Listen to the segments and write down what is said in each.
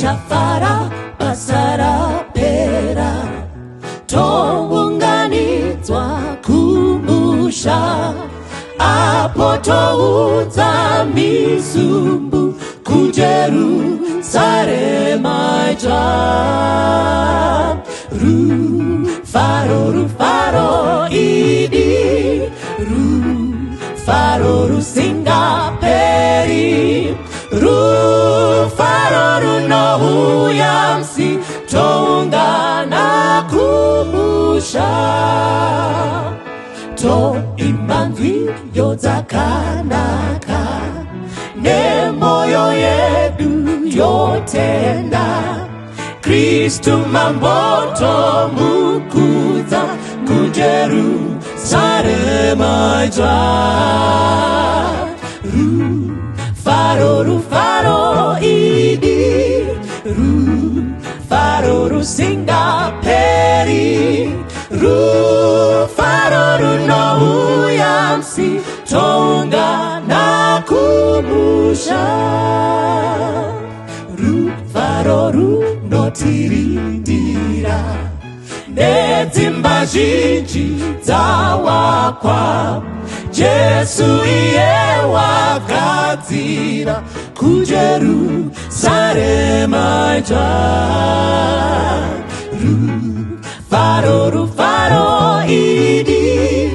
Tichafara basa rapera, tounganidzwa kumusha, apo toudza misumbu kuJerusarema idzva. Rufaro, rufaro idi, rufaro rusingaperi, rufaro runouya musi toungana kumusha, toimba nziyo dzakanaka nemoyo yedu yotenda. Kristu Mambo tomukudza kuJerusarema idzva. Rufaro, rufaro idi, rufaro rusingaperi, rufaro runouya musi toungana kumusha, rufaro runotirindira nedzimba zhinji dzawakwa. Jesu iye wagadzira kuJerusarema idzva. Rufaro, rufaro idi,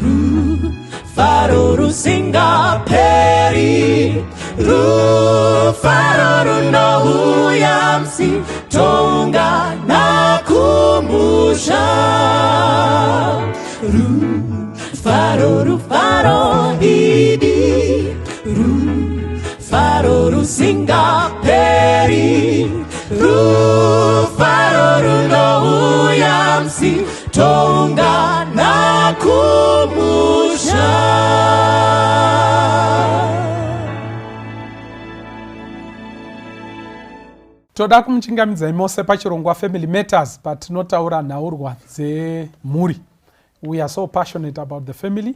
rufaro rusingaperi, rufaro runouya musi toungana kumusha, rufaro, rufaro idi, rufaro rusingaperi, rufaro runouya musi toungana kumusha. Toda kumuchingamidzai mose pachirongwa Family Matters, patinotaura nhaurwa dzemhuri. We are so passionate about the family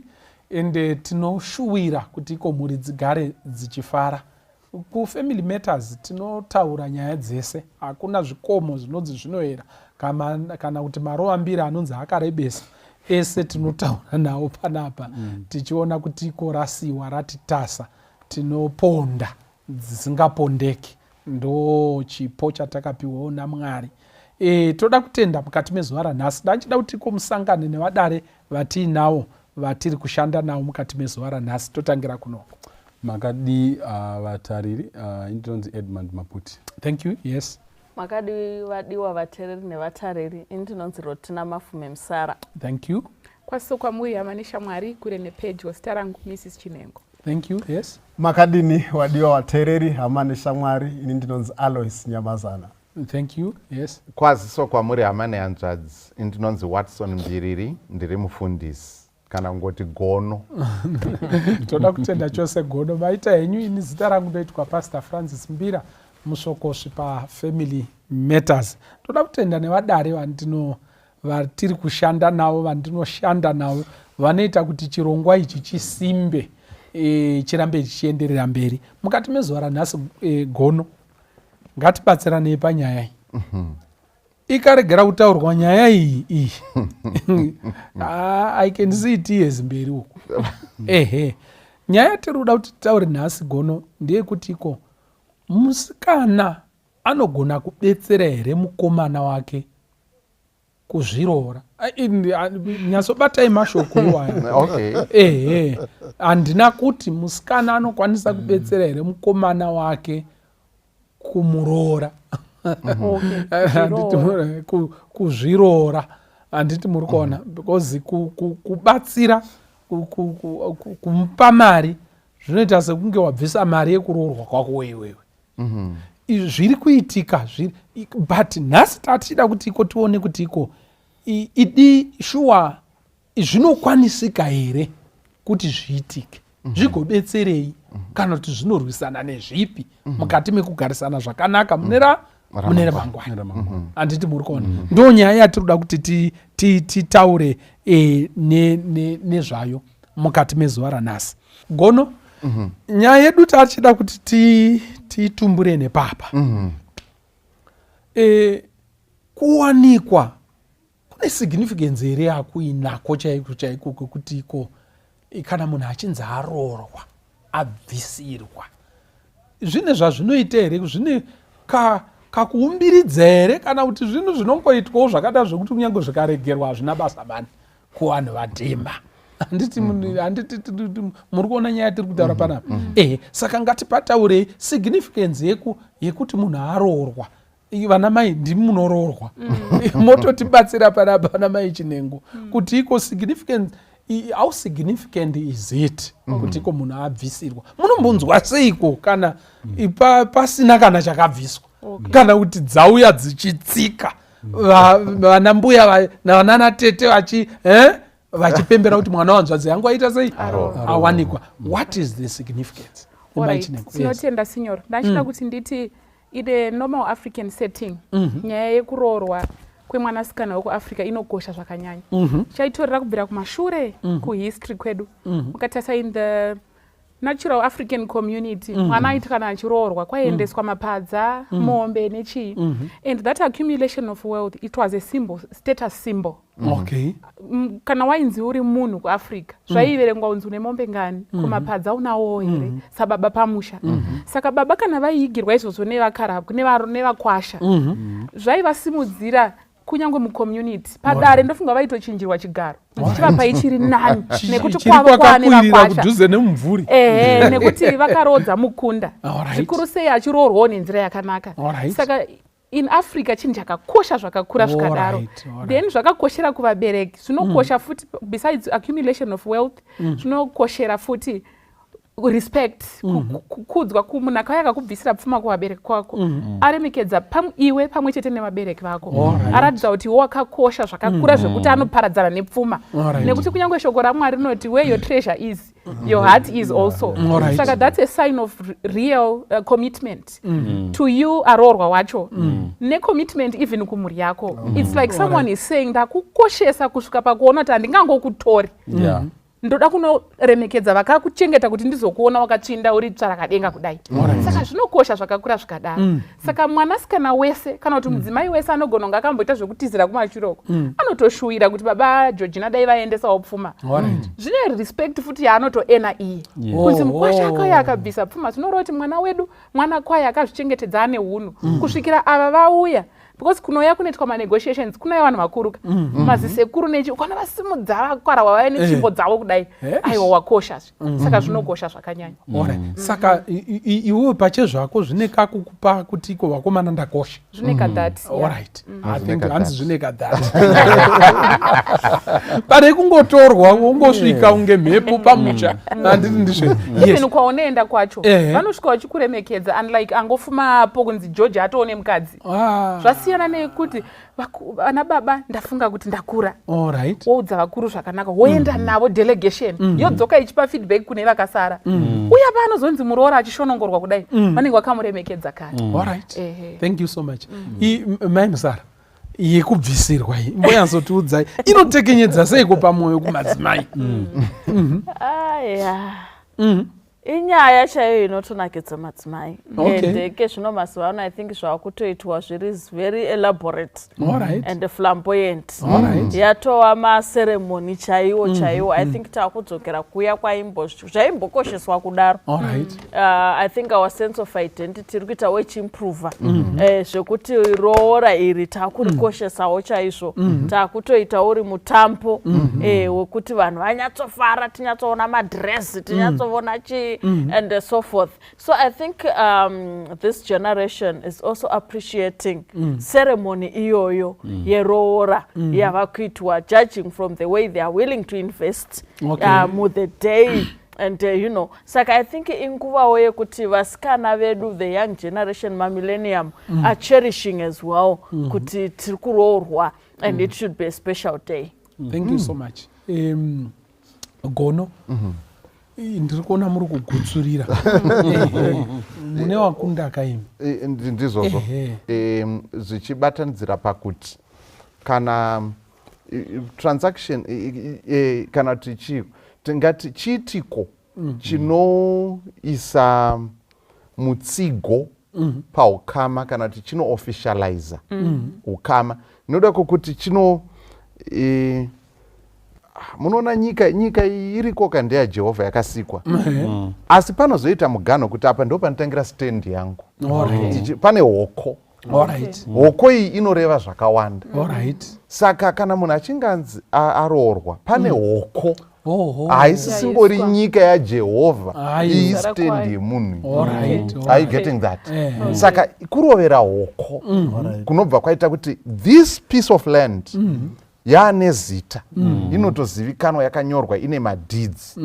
and tinoshuwira kuti iko mhuri dzigare dzichifara. KuFamily Matters tinotaura nyaya dzese, hakuna zvikomo zvinonzi zvinoera kana kuti marovambira anonzi akarebesa. Ese tinotaura nawo panapa. Tichiona kuti iko rasiwa ratitasa, tinoponda dzisingapondeki. Ndo chipo chatakapiwawo naMwari. Toda kutenda mukati mezuva ranhasi. Ndachida kuti iko musangane nevadare vatiinawo, vatiri kushanda navo mukati mezuva ranhasi. Totangira kunoko. Makadi vatariri? Indinonzi Edmund Maputi. Thank you, yes. Makadi vadiwa vateereri nevatariri? Ini ndinonzi Rotina Mafume Musara. Thank you. Kwasiso kwamuri hama neshamwari kure nepedyo, zita rangu Mrs Chinengo. Thank you, yes. Makadini wadiwa vateereri, hama neshamwari? Ini ndinonzi Alois Nyamazana. Thank you, yes. Kwaziso kwamuri hama nehanzvadzi, indinonzi Watson Mbiriri, ndiri mufundisi kana kungoti Gono. Toda kutenda chose Gono, maita henyu. Ini zita rangu ndoitwa Pastor Francis Mbira, musvokosvi paFamily Matters. Toda kutenda nevadare vandino vatiri kushanda navo, vandinoshanda navo, vanoita kuti chirongwa ichi chisimbe, chirambe chichienderera mberi mukati mezuva ranhasi. Gono, ngatibatsiranei panyaya iyi. Ikaregera kutaurwa nyaya iyi, ah, I can see tears mberi uku. Ehe, nyaya tiri kuda kuti titaure nhasi, Gono, ndeyekuti iko musikana anogona kubetsera here mukomana wake kuzviroora? Nyatsobatai mashoko iwaya. Ehe, handina kuti musikana anokwanisa kubetsera here mukomana wake kumuroora. Handiti kuzviroora, handiti muri kuona? Because kubatsira kumupa mari zvinoita sekunge wabvisa mari yekuroorwa kwako iwewe. Izvi zviri kuitika, but nhasi tatichida kuti iko tione kuti iko idi shuwa zvinokwanisika here kuti zviitike, zvigobetserei, kana kuti zvinorwisana nezvipi mukati mekugarisana zvakanaka mune ramangwana, handiti muri kuona? Ndo nyaya yatiri kuda kuti titaure nezvayo mukati mezuva ranhasi. Gono, nyaya yedu tachida kuti tiitumbure nepapa. Kuwanikwa kune significance here yakuinako chaiko chaiko kwekuti iko kana munhu achinzi aroorwa, abvisirwa, zvine zvazvinoita here? Zvine kakuumbiridza here, kana kuti zvinhu zvinongoitwawo zvakada zvekuti kunyange zvikaregerwa hazvina basa mani kuvanhu vatema? Handiti handiti muri kuona nyaya tiri kutaura panapa? Ehe, saka ngatipataurei significance yekuti munhu aroorwa. Vana mai, ndimi munoroorwa, mototibatsira panapa, vana mai Chinengo, kuti iko significance, how significant is it kuti iko munhu abvisirwa? Munombonzwa seiko kana pasina kana chakabviswa, kana kuti dzauya dzichitsika, vana mbuya navanana tete vachipembera kuti mwana wanzvadzi yangu aita sei? Awanikwa. What is the significance? Mai Chinengo, yes. Tinotenda, sinyoro. Ndachida kuti nditi in a normal African setting, nyaya yekuroorwa kwemwanasikana wekuAfrica inokosha zvakanyanya. Chaitorera kubvira kumashure kuhistory kwedu. Ukatarisa in the natural African community, mwana aiti kana achiroorwa kwaiendeswa mapadza, mombe nechii, and that accumulation of wealth, it was a symbol, status symbol. Kana wainzi uri munhu kuAfrica, zvaiverengwa unzi une mombe ngani, kumapadza unawowo here sababa pamusha. Saka baba kana vaiigirwa izvozvo nevakarabwa nevakwasha, zvaivasimudzira kunyange mucommunity. Padare ndofunga vaitochinjirwa chigaro, ndichivapa ichiri nani nekuti Chiri kwavo kwaane kwakakwirira vakwasha. Kudhuze nemumvuri. Ehe, nekuti vakarodza mukunda, zvikuru sei achiroorwawo nenzira yakanaka. Saka in Africa chinhu chakakosha zvakakura zvikadaro. Then zvakakoshera kuvabereki, zvinokosha futi besides accumulation of wealth, zvinokoshera futi respect, kukudzwa kumunhu akauya akakubvisira pfuma kuvabereki kwako, aremekedza iwe pamwe chete nevabereki vako, aratidza kuti iwe wakakosha zvakakura zvekuti anoparadzana nepfuma, nekuti kunyange shoko raMwari rinoti, "Where your treasure is, your heart is also." Saka that's a sign of real commitment to you aroorwa wacho, necommitment even kumhuri yako. It's like someone is saying, "Ndakukoshesa kusvika pakuona kuti handingangokutori. Ndoda kunoremekedza vakakuchengeta kuti ndizokuona wakatsvinda uri tsvarakadenga kudai." Saka zvinokosha zvakakura zvikadaro. Saka mwanasikana wese kana kuti mudzimai wese anogona kunge akamboita zvekutizira kumashuroko, anotoshuwira kuti baba Georgina dai vaendesawo pfuma. Zvine respect futi yaanotoena iye kunzi mukwasha akauya akabvisa pfuma. Zvinoreva kuti mwana wedu mwana kwaye, akazvichengetedza, ane unhu kusvikira ava vauya, because kunouya kunoitwa manegotiations kunouya vanhu vakuruka, mazisekuru nechi. Ukaona vasimudza vakwara vauya netsvimbo dzavo kudai, aiwa, wakoshazve. Saka zvinokosha zvakanyanya. Alright. Saka iwewe pachezvako zvine kakukupa kuti iko vakomana, ndakosha? Zvine kadhat, yeah. Alright. I think Zvine hanzi kadhat. zvine kadhat pane kungotorwa wongosvika unge mhepo pamusha, handiti ndizvo? Yes. Even kwaunoenda kwacho, vanosvika vachikuremekedza, unlike angofumapo kunzi George atoone mukadzi. Zvasiyana nekuti vana baba, ndafunga kuti ndakura, woudza vakuru zvakanaka, woenda navo delegation, yodzoka ichipa feedback kune vakasara. Uya paanozonzi muroora achishonongorwa kudai, vanenge vakamuremekedza kare. Alright. Thank you so much. Mai Musara, yekubvisirwa iyi, imboyanzotiudzai, inotekenyedza seiko pamwoyo kumadzimai? Aya, inyaya chaiyo inotonakidza madzimai. Ende ke zvino mazuva ano I think zvaakutoitwa zviri very elaborate and flamboyant. Yatova maceremony chaiwo chaiwo. I think taakudzokera kuya kwaimbo zvaimbokosheswa kudaro. I think our sense of identity iri kuita wechiimprova, zvekuti roora iri taakurikoshesawo chaizvo. Taakutoita uri mutambo wekuti vanhu vanyatsofara, tinyatsoona madress, tinyatsoona chii and so forth. So I think this generation is also appreciating ceremony iyoyo yeroora yava kuitwa, judging from the way they are willing to invest the day and saka I think inguvawo yekuti vasikana vedu, the young generation, mamillennium, are cherishing as well kuti tiri kuroorwa and it should be a special day. Thank you so much. Gono, ndiri kuona muri kugutsurira. Ehe, mune wakunda kaimi. Ndizvozvo. Zvichibatanidzira pakuti kana transaction kana kuti chii, tingati chiitiko chinoisa mutsigo. Paukama kana kuti chinoofficializa ukama noda kwokuti chino munoona nyika iyi iriko ka, ndeyaJehovha, yakasikwa, asi panozoita muganho kuti apa ndo panotangira stand yangu. Pane hoko. Hoko iyi inoreva zvakawanda. Saka kana munhu achinge anzi aroorwa, pane hoko. Haisisingori Yaiswa. nyika yaJehovha. Aiwa. Iyi Zara stand kwayo. yemunhu. Are you getting that? Eh. Saka kurovera hoko kunobva kwaita kuti this piece of land yaane zita, inotozivikanwa, yakanyorwa, ine madeeds.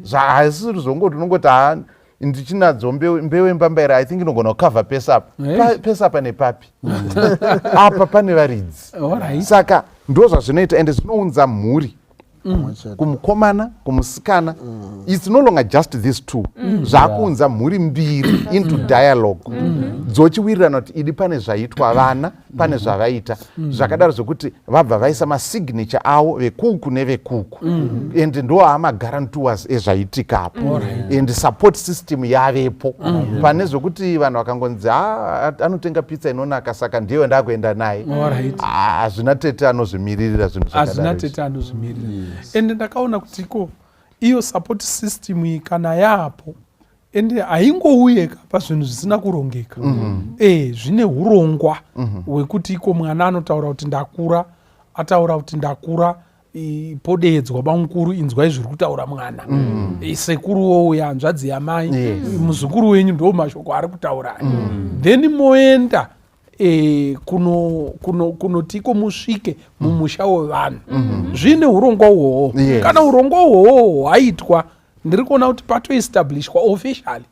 Zvahaisiri zvongoti unongoti, ha, ndichinadzo mbeu yembambaira. I think inogona kukavha pese apa. Pese apa nepapi apa pane varidzi. Saka ndo zvazvinoita, ende zvinounza mhuri kumukomana, kumusikana. It's no longer just these two, zvaakuunza mhuri mbiri into dialogue, dzochiwirirana kuti idi pane zvaitwa, vana pane zvavaita, zvakadaro zvokuti vabva vaisa masignature avo vekuku nevekuku, and ndo amaguarantors ezvaitikapo, and support system yavepo. Pane zvokuti vanhu vakangonzi, "Ah, anotenga pizza inonaka, saka ndiyo ndakuenda naye." Ah, hazvina tete anozvimiririra zvinhu Hazvina zvakadaro izvi. tete anozvimirira. Ende ndakaona kuti iko iyo support system iyi kana yaapo, ende haingouyeka pazvinhu zvisina kurongeka. Zvine urongwa hwekuti iko mwana anotaura kuti ndakura, ataura kuti ndakura, podeedzwa bamukuru, inzwai zviri kutaura mwana. Sekuru wouya, hanzvadzi yamai, muzukuru wenyu, ndo mashoko ari kutaura. Then moenda kunoti iko musvike mumusha wevanhu zvine urongwa uhwohwo. Kana urongwa uhwohwo hwaitwa, ndiri kuona kuti patoestablishwa officially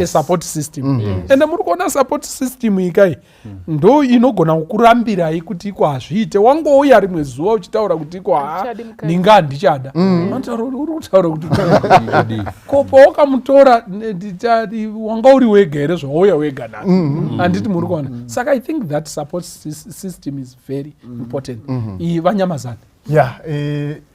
a support system. Ende muri kuona support system ikai ndo inogona kukurambirai kuti iko hazviite. Wangouya rimwe zuva uchitaura kuti iko ha, Handichadi mukadzi. Ninga handichada. Anotaura kuti uri kutaura kuti ko pawakamutora wanga uri wega here zvawauya wega nhasi? Handiti muri kuona? Saka I think that support system is very important. Iyi vanyamazana. Ya,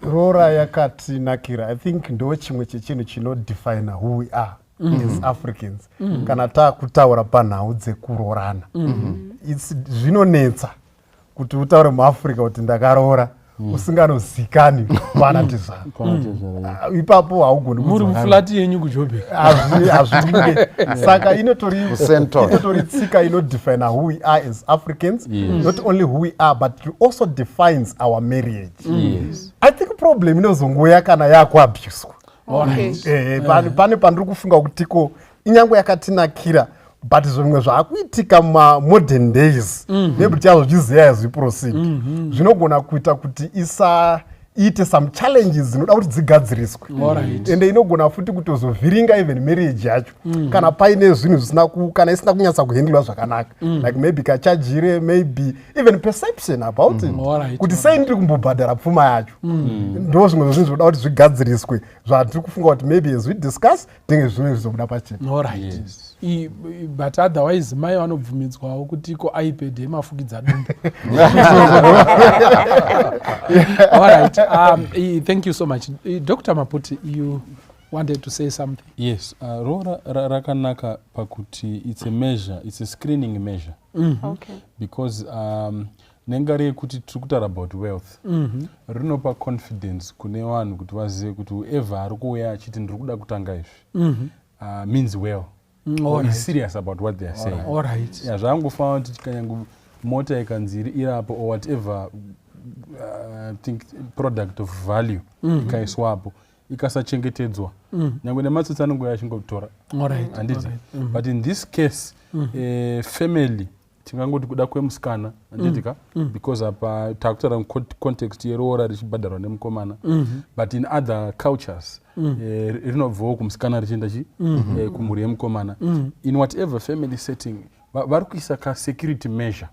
roora yakatinakira. I think ndo chimwe chechinhu chinodefina who we are as Africans. Kana taakutaura panhau dzekuroorana, zvinonetsa kuti utaure muAfrica kuti ndakaroora usinganozikani kwana tezvara. Ah, ipapo haugoni Muri kudzokana. muflati yenyu kuJobek. Hazvibude. Saka inotori Kucental. inotori tsika inodefina who we are as Africans. Not only who we are, but it also defines our marriage. I think problem inozongouya kana yakuabuswa. Pane pandiri kufunga kutiko inyange yakatinakira, but zvimwe zvaakuitika mumamodern days, maybe tichazozviziva as we proceed, zvinogona kuita kuti isa iite some challenges dzinoda kuti dzigadziriswe. Ende inogona futi kutozovhiringa even marriage yacho kana paine zvinhu zvisina kana isina kunyatsa kuhandlwa zvakanaka, like maybe kachajire, maybe even perception about it, kuti sei ndiri kumbobhadhara pfuma yacho. Ndo zvimwe zvezvinhu zvinoda kuti zvigadziriswe, zvatiri kufunga kuti maybe as we discuss tinge zvimwe zvizobuda pachena. Alright. But otherwise mai vanobvumidzwawo kuti iko iPad yemafukidza dumbu. Alright, thank you so much. Dr Maputi, you wanted to say something. Yes, roora rakanaka pakuti it's a measure, it's a screening measure, because nengari yekuti tiri kutaura about wealth, rinopa confidence kune vanhu kuti vazive kuti whoever ari kuuya achiti ndiri kuda kutanga izvi means well or is serious about what they are saying. Yeah, zvangofanira kuti kanyange mota ikanzi irapo or whatever, I think product of value ikaiswapo, ikasachengetedzwa, nyange nematsotsi anongouya achingotora. Handiti? But in this case, family, tingangoti kuda kwemusikana, handiti ka? Because apa takutaura mucontext yeroora richibhadharwa nemukomana, but in other cultures rinobvawo kumusikana richienda chi kumhuri yemukomana. In whatever family setting, vari kuisa kasecurity measure.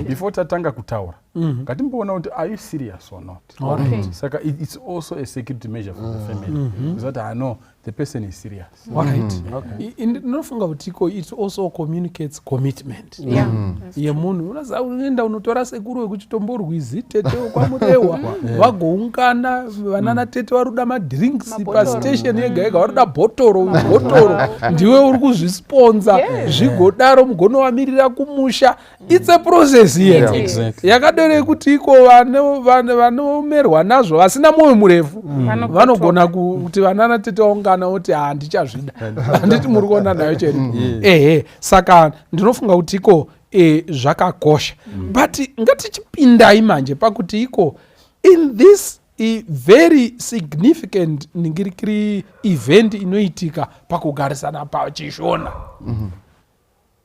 Before tatanga kutaura, ngatimboona kuti are you serious or not. Saka it's also a security measure for the family, mm that I know the person is serious. Alright. Ndinofunga kuti iko it also communicates commitment yemunhu. Unoziva, unoenda unotora sekuru wekuchitomborwizi, tete wekwaMurehwa, vagoungana vanana tete vari kuda madrinks. Mabhotoro. Pastation yega yega vari kuda bhotoro, bhotoro, ndiwe uri kuzvisponsa. Zvigodaro mugonovamirira kumusha. It's a process here. Yakadorei kuti iko vanomerwa nazvo vasina mwoyo murefu Vanokotoka. vanogona kuti vanana tete vaungana oti, "Handichazvida." Handiti muri kuona nayo cheri? Ehe, saka ndinofunga kuti iko zvakakosha, but ngatichipindai manje pakuti iko in this very significant ningirikiri event inoitika pakugarisana pachishona,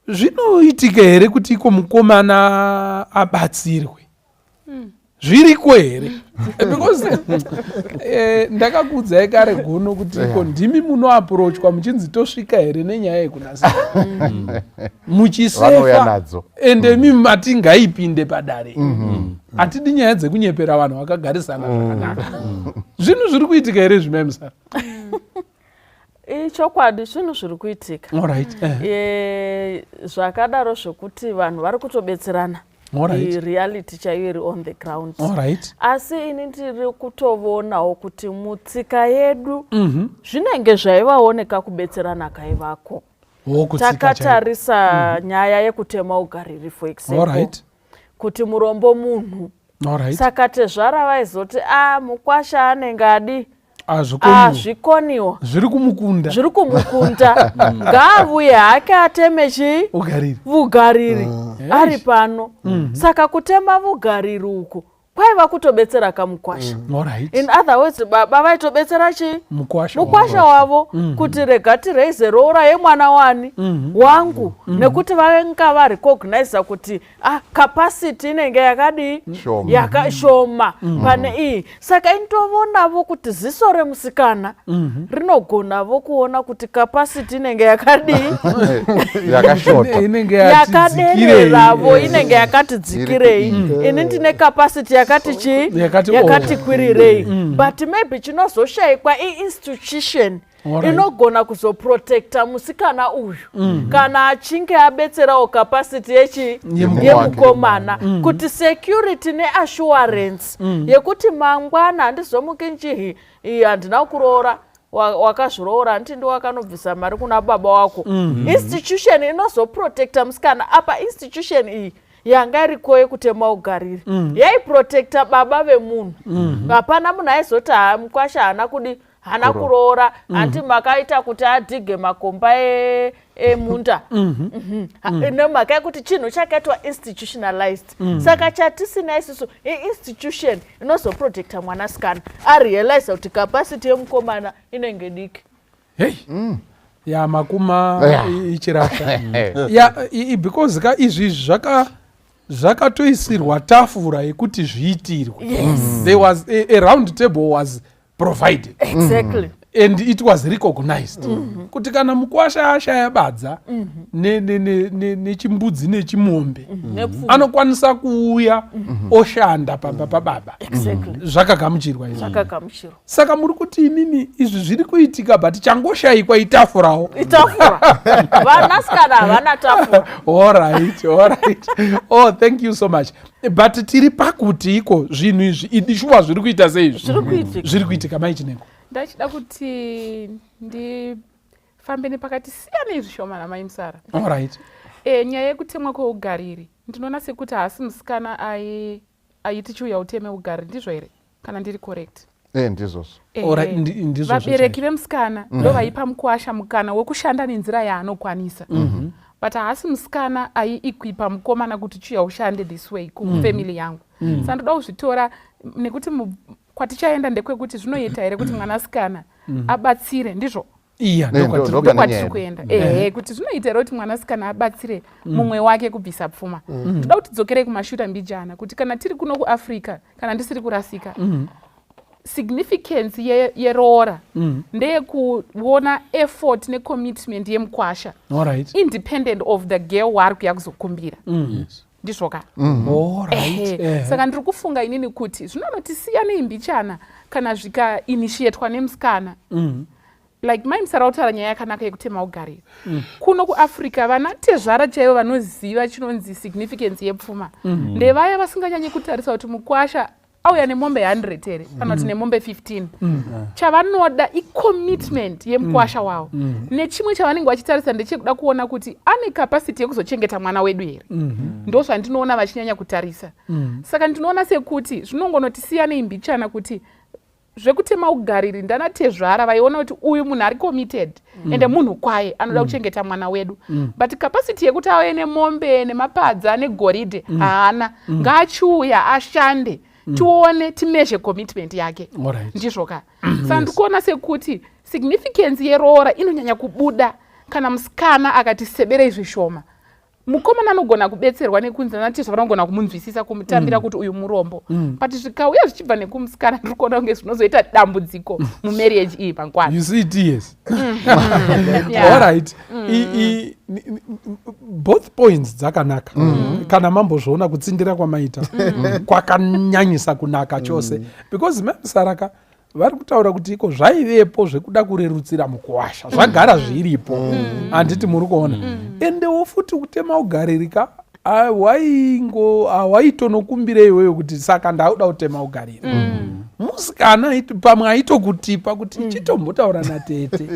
zvinoitika here kuti iko mukomana abatsirwe? Zviriko here? Because ndakakuudzai kare guno kuti iko ndimi munoapproachwa muchinzi tosvika here nenyaya yekunasa Vanouya muchisefa nadzo. Ende mimi mati ngaipinde padare, hatidi nyaya dzekunyepera vanhu vakagarisana zvakanaka. Zvinhu zviri kuitika here zvimai Musara? Ichokwadi, zvinhu zviri kuitika. Alright. Zvakadaro zvekuti vanhu vari kutobetserana. Reality chaiyo iri on the ground. Asi ini ndiri kutovonawo kuti mutsika yedu zvinenge zvaivaoneka kubetserana kaivako. Wokutsika chaipo. Takatarisa nyaya yekutema ugariri, for example, kuti murombo munhu, saka tezvara vaizoti, "A, mukwasha anenge adi Azvikoniwa. Azvikoniwa." Zviri kumukunda. Zviri kumukunda, ngaavuye hake ateme chii? Ugariri. Vugariri ari pano. Saka kutema vugariri uku kwaiva kutobetsera kamukwasha. In other words, baba vaitobetsera chii? Mukwasha. Mukwasha wavo, kuti rega tireize roora yemwana wani wangu, nekuti vanga varecogniza kuti, ah, capacity inenge yakadii? Shoma. Yakashoma pane iyi. Saka intovonavo kuti ziso remusikana rinogonavo kuona kuti capacity inenge yakadii. Yakashota. Inenge Yakadereravo. yatidzikirei. Inenge yakati dzikirei. Ini ndine capacity yakati chii? Yakati Yakati kwirirei. But maybe chinozoshayikwa iinstitution inogona kuzoprotecta musikana uyu kana achinge abetserawo capacity yechi Yemukomana. Yemukomana, kuti security neassurance yekuti mangwana handizomuki nchihi, "Handina kuroora, wakazviroora, handiti ndi wakanobvisa mari kuna baba wako." Institution inozoprotecta musikana apa, institution iyi yanga iriko yekutema ugariri, yaiprotecta baba vemunhu. Hapana munhu aizoti, "Ha, mukwasha haana kudi, haana kuroora, hanti makaita kuti adhige makomba emunda." Nemhaka yekuti chinhu chakaitwa institutionalized. Saka chatisina isusu iinstitution inozoprotecta mwanasikana arealiza kuti capacity yemukomana inenge diki. Hei, ya, makuma ichirasha ya because ka izvi zvakatoisirwa tafura yekuti zviitirwe. There was a round table was provided and it was recognized kuti kana mukwasha ashaya badza nechimbudzi nechimombe, Nepfuma. anokwanisa kuuya oshanda pamba pababa. Zvakagamuchirwa izvi. Zvakagamuchirwa. Saka muri kuti imimi izvi zviri kuitika, but changoshayikwa itafurawo. Itafura. Vanasikana havana tafura. Alright, oh, thank you so much. But tiri pakuti iko zvinhu izvi idi shuwa zviri kuita seizvi? Zviri kuitika. Zviri kuitika, maichinengo? Ndachida kuti ndifambe nepakati siyanei zvishoma namai Musara. Nyaya yekutemwa kweugariri, ndinoona sekuti haasi musikana aiti, "Chiuya uteme ugariri." Ndizvo here, kana ndiri correct? Ndizvozvo. Alright, ndizvozvo. Vabereki Chaizvo. vemusikana ndo vaipa mukwasha mukana wekushanda nenzira yaanokwanisa, but haasi musikana aiikwipa mukomana kuti, "Chiuya ushande this way kufamily yangu." Saka ndoda kuzvitora nekuti kwatichaenda ndekwekuti zvinoita here kuti mwanasikana abatsire, ndizvo? Iya. Ne, ndokwatiri ndo kuenda. pane Ndokwatiri nyaya. kuenda, ehe, kuti zvinoita here kuti mwanasikana abatsire mumwe wake kubvisa pfuma. Ndoda kuti dzokerei kumashure mbijana, kuti kana tiri kuno kuAfrica, kana ndisiri kurasika, significance yeroora ndeyekuona effort necommitment yemukwasha, independent of the girl waari kuya kuzokumbira. Ndizvoka? Alright. Saka ndiri kufunga inini kuti zvinonoti siyanei mbichana kana zvikainitiatwa nemusikana. Like mai Musara kutaura nyaya yakanaka yekutema ugariri. Kuno kuAfrica vana tezvara chaivo vanoziva chinonzi significance yepfuma ndevaya vasinganyanyi kutarisa kuti mukwasha auya nemombe 100 here kana kuti nemombe 15. Chavanoda icommitment yemukwasha wavo. Nechimwe chavanenge vachitarisa ndechekuda kuona kuti ane capacity yekuzochengeta mwana wedu here. Ndo zvandinoona vachinyanya kutarisa. Saka ndinoona sekuti zvinongonoti siyanei mbichana kuti zvekutema ugariri ndana tezvara vaiona kuti uyu munhu ari committed ende munhu kwaye anoda kuchengeta mwana wedu, but capacity yekuti auye nemombe nemapadza negoridhe haana, ngaachiuya ashande tione, timeasure commitment yake. Ndizvoka? Saka ndikuona sekuti significance yeroora inonyanya kubuda kana musikana akati seberei zvishoma. Mukomana anogona kubetserwa nekunzi natezva vanogona kumunzwisisa, kumutambira kuti uyu murombo, but zvikauya zvichibva nekumusikana, ndiri kuona kunge zvinozoita dambudziko mumarriage iyi mangwana. You see it, yes. Alright. Both points dzakanaka. Kana mambozviona, kutsindira kwamaita kwakanyanyisa kunaka chose, because mamusaraka vari kutaura kuti iko zvaivepo zvekuda kurerutsira mukuwasha zvagara zviripo, handiti muri kuona? Endewo futi kutema ugaririka waingo hawaitonokumbira iweyo kuti saka ndauda kutema ugariri. Musikana pamwe aitokutipa kuti chitombotaura natete,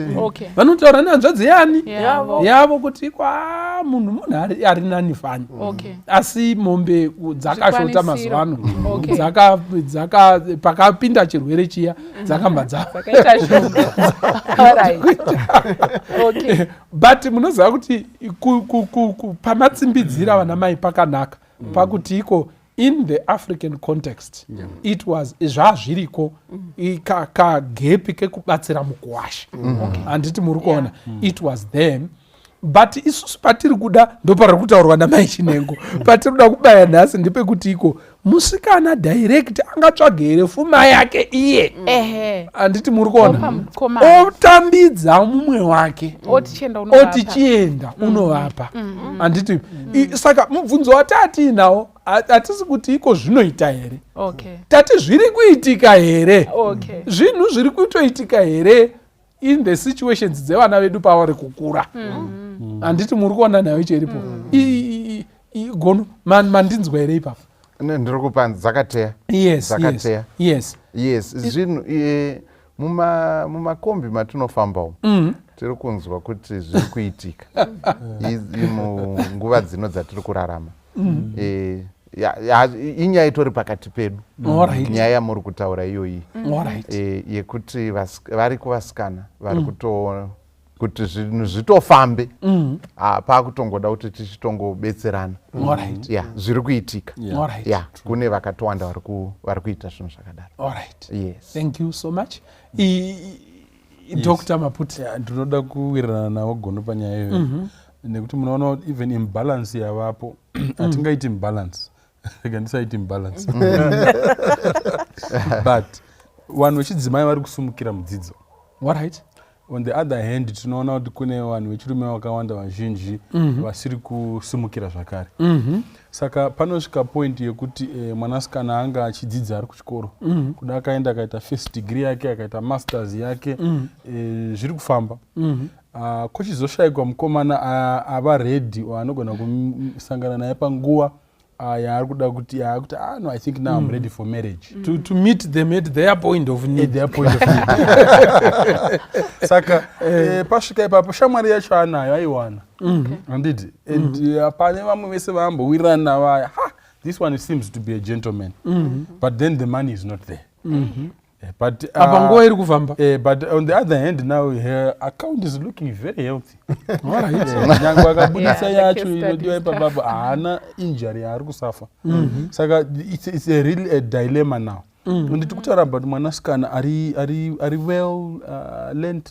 vanotaura nehanzvadzi yani Yavo. yavo kuti kwa munhu ari nani fani, asi mombe dzakashota mazuva ano. Dzaka pakapinda chirwere chiya dzakamba dza Dzakaita shoma. Alright. Okay. But munoziva kuti pamatsimbidzira vana mai pakanaka pakuti iko in the African context it was zvazviriko kagepi kekubatsira mukuwasha, handiti muri kuona? It was them, but isusu patiri kuda ndopari kutaurwa namai Chinengo. Patiri kuda kubaya nhasi ndepekuti iko musikana direct angatsvage here fuma yake iye, handiti muri kuona? Opa mukomana. Otambidza mumwe wake. Oti chienda unovapa. Oti chienda unovapa, handiti? Saka mubvunzo watatiinawo, hatisi kuti iko zvinoita here, tati zviri kuitika here? Zvinhu zviri kutoitika here in the situations dzevana vedu pavari kukura, handiti muri kuona nayo cheripo? Gono mandinzwa here ipapo? Ndiri kupa dzakateya. Dzakateya. Yes, zvinhu mumakombi matinofamba umu tiri kunzwa kuti zviri kuitika munguva dzino dzatiri kurarama. Inyaya itori pakati pedu, nyaya yamuri kutaura iyoyi, yekuti vari kuvasikana vari kuto kuti zvinhu zvitofambe. Ah, paakutongoda kuti tichitongobetserana. Ya, zviri kuitika. Ya, kune vakatowanda vari kuita zvinhu zvakadaro. Yes. Thank you so much. Dr Maputi. Yeah, ndinoda kuwirirana navo Gono panyaya iyoyo, nekuti munoona kuti even imbalance yavapo, hatingaiti imbalance, rega ndisaiti imbalance, but vanhu vechidzimai vari kusumukira mudzidzo. On the other hand, tinoona kuti kune vanhu vechirume vakawanda vazhinji vasiri kusumukira zvakare. Saka panosvika point yekuti mwanasikana anga achidzidza ari kuchikoro, kuda akaenda akaita first degree yake, akaita masters yake, zviri kufamba, kuchizoshayikwa mukomana ava ready or anogona kusangana naye panguva yaari kuda kuti yaakuti, "Ah, no, I think now I'm ready for marriage." To meet them at their point of at need. Their point of need. Saka pasvika ipapo, shamwari yacho anayo, aiwana, handiti? And pane vamwe vese vaambowirirana navaya, ha, this one seems to be a gentleman, but then the money is not there. But Apa nguva iri kufamba. But on the other hand, now her account is looking very healthy. Nyange akabudisa Yeah, the yacho case inodiwa studies. ipapapo, haana injury yaari kusafa. Saka it's a real a dilemma now. And tikutaura about mwanasikana ari well learned,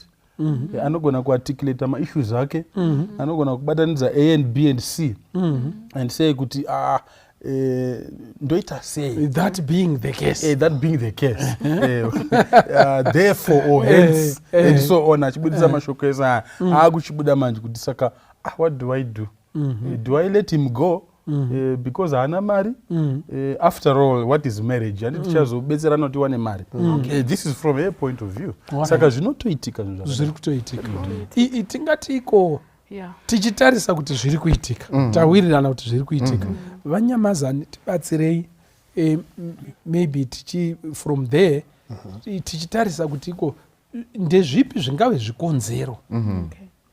anogona kuarticulata maissues ake, anogona kubatanidza A and B and C and say kuti, "Ah, ndoita sei?" That being the case. That being the case, therefore or hence and so on, achibudisa mashoko ese aya, aakuchibuda manje kuti saka, ah, what do I do? Do I let him go? Because haana mari. After all, what is marriage? Handiti tichazobetserana kuti tiwane mari? This is from her point of view. Saka zvinotoitika zvinhu zvakadai. Zviri kutoitika. Tingati iko tichitarisa kuti zviri kuitika, tawirirana kuti zviri kuitika, VaNyamazani, tibatsirei, maybe tichi from there tichitarisa kuti iko ndezvipi zvingave zvikonzero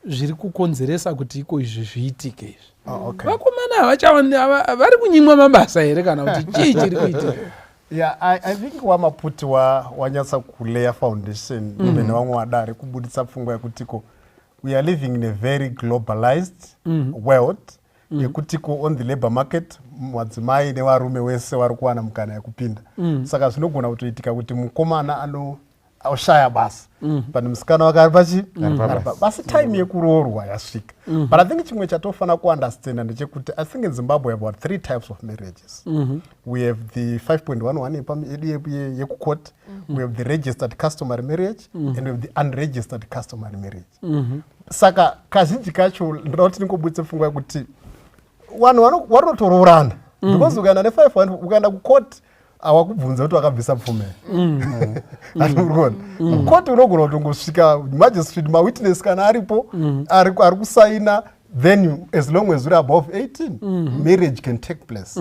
zviri kukonzeresa kuti iko izvi zviitike izvi. Oh, okay. Vakomana vari kunyimwa mabasa here kana kuti chii chiri kuitika? Yeah, I think waMaputi wanyatsa kuleya foundation nevamwe vadare kubuditsa pfungwa yekutiko we are living in a very globalized world yekutiko on the labor market madzimai nevarume wese vari kuwana mukana yekupinda. Saka zvinogona kutoitika kuti mukomana ano oshaya basa, but musikana wake ari pachi ari basi, time yekuroorwa yasvika. But I think chimwe chatofanira kuunderstanda ndechekuti I think in Zimbabwe we have about three types of marriages. We have the 5.11 yedu yekucourt, we have the registered customary marriage, and we have the unregistered customary marriage. Saka kazhinji kacho ndoda kuti ndingobudise pfungwa yekuti vanhu vanotoroorana because ukaenda ne5 ukaenda kucourt, awakubvunza kuti wakabvisa pfuma here. Uri kucourt unogona kutongosvika magistrate, mawitness kana aripo, ari kusaina, then as long as uri above 18, marriage can take place.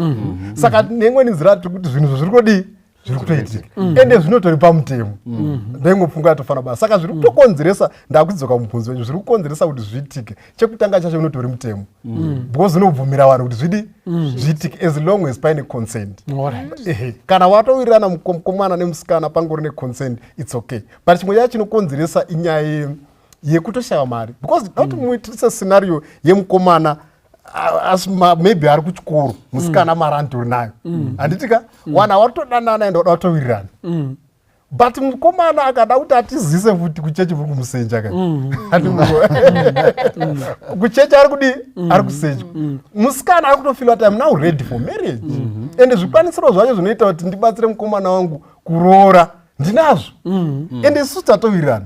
Saka neimweni nzira tiri kuti zvinhu zviri kudii, zviri kutoitika, ende zvinotori pamutemo. Ndoimwe pfungwa yatofanira basa. Saka zviri kutokonzeresa, ndakudzoka mubvunzo wenyu, zviri kukonzeresa kuti zviitike, chekutanga chacho unotori mutemo because unobvumira vanhu kuti zvidi zviitike as long as paine consent. Ehe, kana watowirirana mukomana nemusikana, pangori neconsent, it's okay. But chimwe chacho chinokonzeresa inyaya yekutoshaya mari, because not muitise scenario yemukomana asi maybe ari kuchikoro, musikana mari anditori nayo, handiti ka? Wana watodanana ende wada kutowirirana, but mukomana akada kuti atizise futi kuchechi, muri kumusenja ka? Kuchechi ari kudii? Ari kusenjwa. Musikana ari kutofeela kuti I'm now ready for marriage, ende zvikwanisiro zvacho zvinoita kuti ndibatsire mukomana wangu kuroora ndinazvo, ende isusu tatowirirana.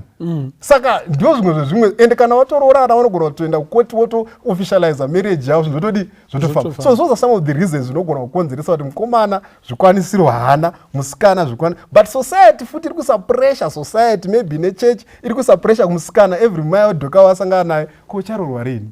Saka ndo zvimwe zvezvimwe. Ende kana watoroorana, vanogona kutoenda kukoti, wotoofficializa marriage yavo, zvinhu zvotodi zvotofamba. So those are some of the reasons zvinogona kukonzeresa kuti mukomana zvikwanisiro haana, musikana zvikwani, but society futi iri kuisa pressure. Society maybe nechurch iri kuisa pressure kumusikana. Every mai wadhoka wasangana naye, ko ucharorwa rini?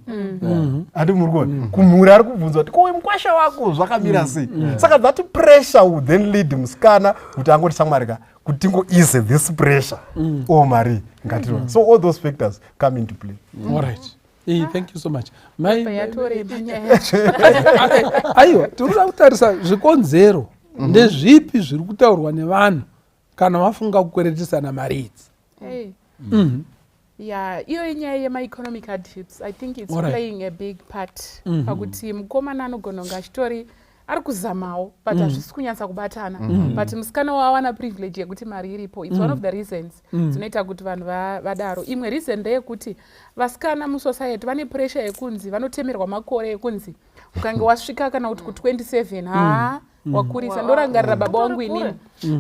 Handi muri kuona kumhuri ari kubvunzwa kuti ko mukwasha wako zvakamira sei? Saka that pressure will then lead musikana kuti angoti, shamwari ka, kuti tingoease this pressure, o mari ngatirwa. So all those factors come into play. All right. Thank you so much. Yatoreba nyaya yacho. Aiwa, tinoda kutarisa zvikonzero ndezvipi zviri kutaurwa nevanhu kana vafunga kukweretesana mari idzi. Hey. Yeah, iyo inyaya yema-economic hardships. I think it's playing a big part pakuti mukomana anogona kunge achitori ari kuzamawo, but hazvisi kunyatsa kubatana, but musikana wawana privilege yekuti mari iripo. It's one of the reasons dzinoita kuti vanhu vadaro. Imwe reason ndeyekuti vasikana musociety vane pressure yekunzi vanotemerwa makore ekunzi ukange wasvika kana kuti ku27, haa, wakurisa. Ndorangarira baba wangu inini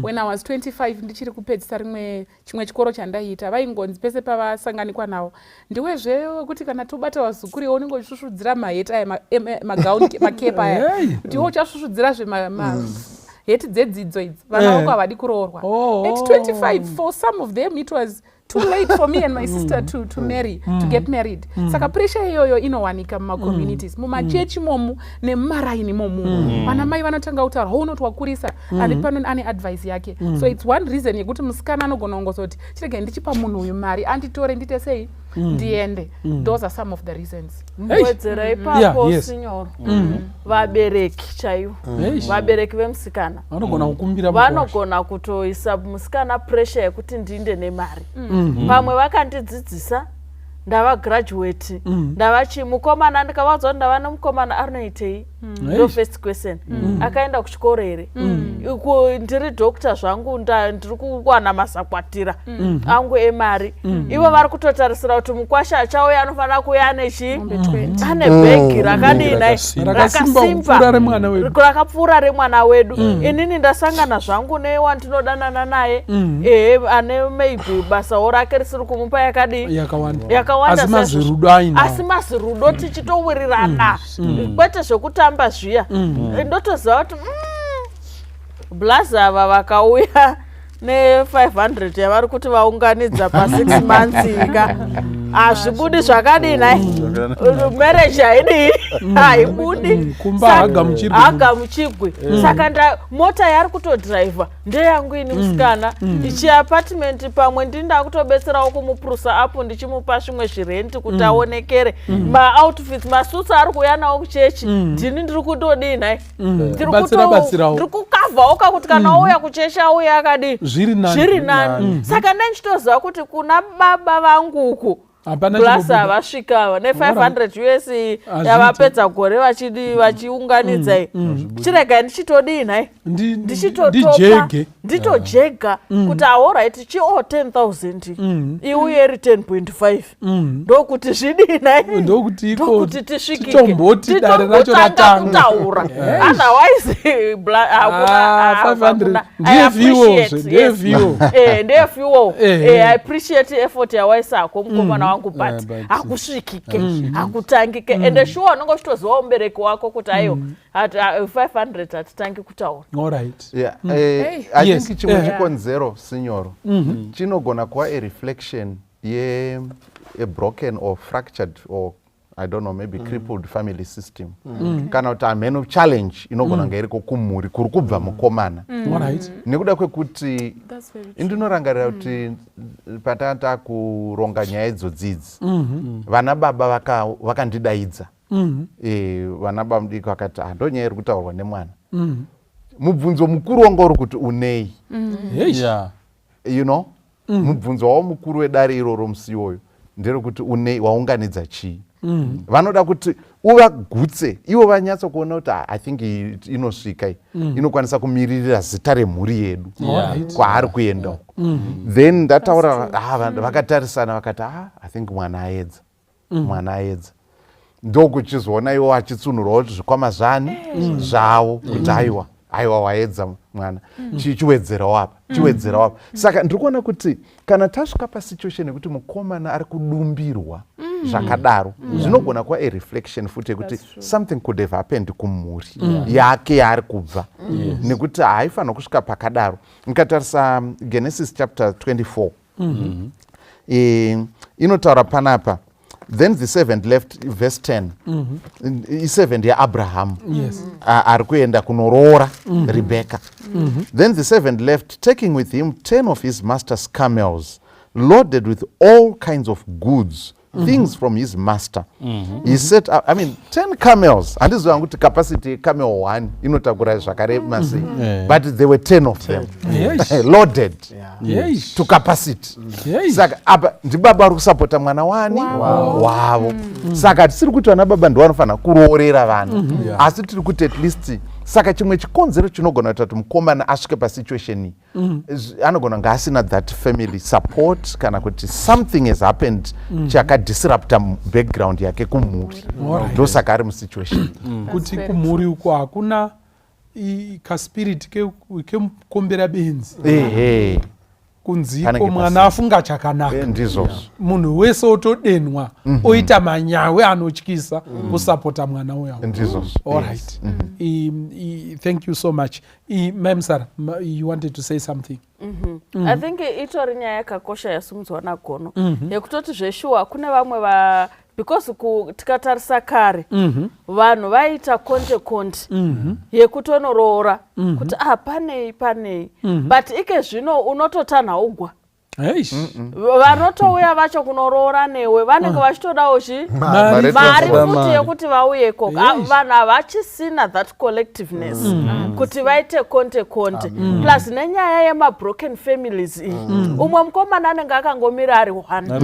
when I was 25, ndichiri kupedzisa rimwe chimwe chikoro chandaiita, vaingonzi pese pavasanganikwa navo, ndiwezve wekuti kana tobata vazukuru iwe unenge uchisvusvudzira maheti aya, magauni, makepa aya, kuti iwe uchasvusvudzirazve heti dzedzidzo idzi, vana vako havadi kuroorwa. At 25, for some of them it was too late for me and my sister to marry, to get married. Saka pressure iyoyo inowanika mumacommunities, mumachechi momu nemumaraini momu. Vana mai vanotanga kutaura, ho, unoti wakurisa, ari pano ane advice yake. So it's one reason yekuti musikana anogona kungozoti, chiregai ndichipa munhu uyu mari anditore, ndite sei, ndiende. Those are some of the reasons. Wedzera ipapo, sinyoro, vabereki chaivo, vabereki vemusikana vanogona kukumbira. Vanogona kutoisa musikana pressure yekuti ndiinde nemari. Pamwe vakandidzidzisa, ndava graduate, ndava chi mukomana, ndikavaudza kuti ndava nemukomana, arinoitei? Ndo first question. Akaenda kuchikoro here? Ndiri doctor zvangu, ndiri kuwana mazakwatira angu emari. Ivo vari kutotarisira kuti mukwasha achauya anofanira kuuya ane chii, ane bhegi rakadii nai, rakasimba kupfuura remwana wedu. Rakapfuura remwana wedu. Inini ndasangana zvangu newandinodanana naye, ehe, ane maybe basawo rake risiri kumupa yakadii, yakawanda, yakawanda asi saizvozvo. Mazirudo ainawo. Asi mazirudo tichitowirirana, kwete zvekuti zvatotamba zviya, ndotoziva kuti blazi ava vakauya ne500 yavari kuti vaunganidza pa6 months ika, hazvibudi zvakadii nai? Marriage haidii? Haibudi. Kumba hagamuchirwi. Hagamuchigwi. Saka mota yaari kutodhiraivha ndeyangu ini musikana. Chiapartment pamwe ndini ndakutobetserawo kumuprusa apo, ndichimupa zvimwe zvirenti kuti aonekere. Maoutfits, masuits ari kuuya nawo kuchechi, ndini ndiri kutodii nai? Ndiri Batsira, batsirawo. Ndiri kukavhawo kakuti kana auya kuchechi auya akadii? Zviri nani. Zviri nani. Saka ndendichitoziva kuti kuna baba vangu uku Hapana plus chinobuda. Havasvika ava ne500 US Hazviiti. Yavapedza gore vachiunganidza iyi. Chiregai ndichitodii nhai? Ndichitotopa. Ndijege. Nditojega kuti alright, chi o 10,000 iuye iri 10.5, ndokuti zvidii nhai? Ndokuti iko Ndokuti tisvikike. Titomboti dare racho Titombotanga ratanga. kutaura, otherwise Ah, 500 ndiye fuel zve, ndiye fuel. Ndiye fuel. I appreciate effort yawaisako mukomana wangu, but But- hakusvikike, hakutangike. Ende shuwa unenge uchitoziva mubereki wako kuti aiwa, 500 hatitangi kutaura. All right. Yeah, I think chimwe chikonzero, sinyoro, chinogona kuva a reflection ye a broken or fractured or, I don't know, maybe crippled family system, kana kuti hameno challenge inogona kunge iriko kumhuri kuri kubva mukomana, All right. nekuda kwekuti That's very true. indinorangarira kuti patanga takuronga nyaya idzodzidzi, vana baba vakandidaidza. Vana baba mudiki vakati, "Ah, ndo nyaya iri kutaurwa nemwana." Mubvunzo mukuru wanga uri kuti, "Unei?" Hey. Mubvunzo wavo mukuru wedare iroro musi iwoyo nderekuti, "Unei? Waunganidza chii?" Vanoda kuti uvagutse ivo vanyatsokuona kuti, "Ah, I think iyi inosvika, iyi inokwanisa kumiririra zita remhuri yedu kwaari kuenda uko." Then ndataura, ah, vakatarisana vakati, "Ah, I think mwana aedza, mwana aedza." Ndokuchizoona iwo achitsunhurawo kuti zvikwama zvani zvavo, kuti, "Aiwa, aiwa, waedza mwana. Chiwedzerawo apa, chiwedzerawo apa." Saka ndiri kuona kuti kana tasvika pasituation yekuti mukomana ari kudumbirwa zvakadaro, zvinogona kuva a reflection futi yekuti That's true. something could have happened kumhuri yake yaari kubva, nekuti haaifanira kusvika pakadaro. Nikatarisa Genesis chapter 24, inotaura panapa, "Then the servant left," verse 10, iservant yaAbraham ari kuenda kunoroora Rebecca. "Then the servant left, taking with him 10 of his master's camels loaded with all kinds of goods, things from his master. He set up," I mean, 10 camels, handiziva hangu kuti capacity yecamel 1 inotakura zvakarema sei, but there were 10 of them loaded to capacity. Saka apa ndibaba vari kusapota mwana wani? Wavo. Saka hatisiri kuti vana baba ndo vanofanira kuroorera vana, asi tiri kuti at least, saka chimwe chikonzero chinogona kuita kuti mukomana asvike pasituation iyi, anogona kunge asina that family support, kana kuti something has happened chakadisrupta background yake kumhuri. Ndosaka ari musituation. Kuti Very kumhuri uko hakuna kaspirit kemukombera benzi, kunziko Panenge mwana pasina. afunga chakanaka, Ndizvozvo. Munhu wese otodenwa, oita manyawe anotyisa kusapota mwana uya. Ndizvozvo. All right. Thank you so much. Ma'am Sarah, you wanted to say something? I think itori nyaya yakakosha yasimudzwa naGono, yekutoti zveshuwa kune vamwe va, because tikatarisa kare, vanhu vaiita konte konte yekutonoroora kuti, ah, panei panei, but ike zvino unototanhaugwa. Eish. Vanotouya vacho kunoroora newe vanenge vachitodawo chi Mari. mari Mari. futi yekuti vauye ikoko. Ah, Yes. vanhu havachisina that collectiveness kuti vaite konte konte. Plus nenyaya yemabroken families iyi, umwe mukomana anenge akangomira ari one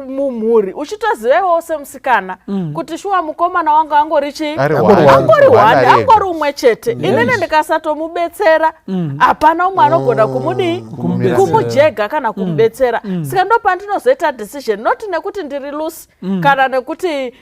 mumhuri, uchitoziva iwewo semusikana kuti shuwa mukomana wangu angori chii? Ari Angori one. one. Angori One one, ari ega. angori umwe chete. Inini ndikasatomubetsera, hapana umwe anogona kumudii? Kumubetsera. Kumujega kana kumubetsera. Saka ndo pandinozoita decision, not nekuti ndiri loose kana nekuti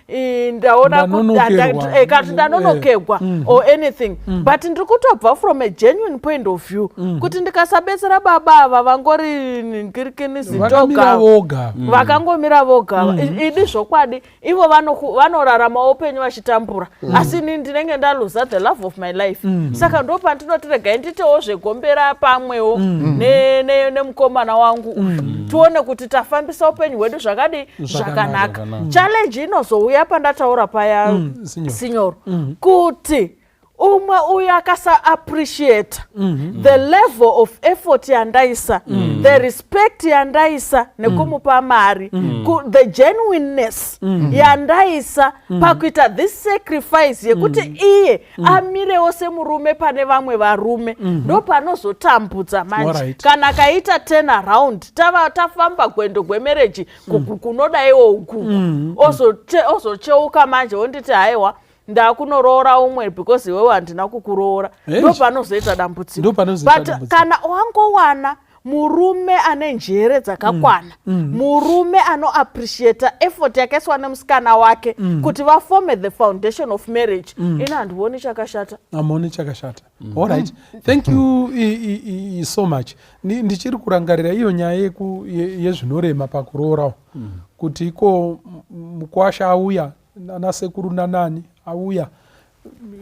ndaona Ndanonokerwa. kana kuti ndanonokerwa or anything, but ndiri kutobva from a genuine point of view kuti ndikasabetsera baba ava vangori ngirikini Vakamira zindoga, voga. Vakangomira. voga idi zvokwadi ivo vanorarama upenyu vachitambura, asi ini ndinenge ndaluza the love of my life. Saka ndo pandinoti regai nditewo zvegombera pamwewo nemukomana wangu uyu, tione kuti tafambisa upenyu hwedu zvakadii. Zvakanaka. Zvakanaka. Challenge inozouya pandataura paya, Signor. Signor, kuti umwe uyu akasa-appreciata the level of effort yandaisa, the respect yandaisa nekumupa mari, the genuineness yandaisa pakuita this sacrifice yekuti iye amirewo semurume pane vamwe varume, ndo panozotambudza manje. Kana akaita turn around, tava tafamba gwendo gwemarriage kunodaiwo uku, ozocheuka manje onditi, "Haiwa, ndakunoroora umwe because iwewe handina kukuroora." Ndo panozoita dambudziko. Ndo panozoita But dambudziko. kana wangowana murume ane njere dzakakwana, murume anoappreciata effort yakaiswa nemusikana wake kuti vaforme the foundation of marriage, ini handioni chakashata. Hamuoni chakashata. Alright, thank you so much. Ndichiri kurangarira iyo nyaya yezvinorema pakuroorawo, kuti iko mukwasha auya nasekuru nanani auya,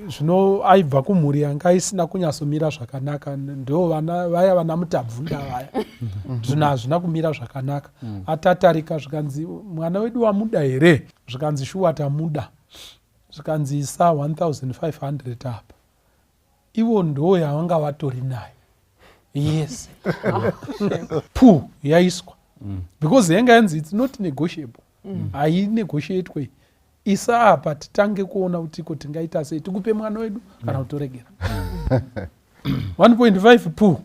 zvino aibva kumhuri yanga isina kunyatsomira zvakanaka. Ndo vana vaya vana mutabvunda vaya, zvinhu hazvina kumira zvakanaka. Atatarika, zvikanzi, "Mwana wedu wamuda here?" Zvikanzi, "Shuwa, tamuda." Zvikanzi, "Isa 1500 apa." Ivo ndo yavanga vatori nayo. Yes, pu yaiswa because yanga yanzi it's not negotiable, hainegotiatwe. Isa apa titange kuona kuti iko tingaita sei, tikupe mwana wedu kana kutoregera. 1.5 pu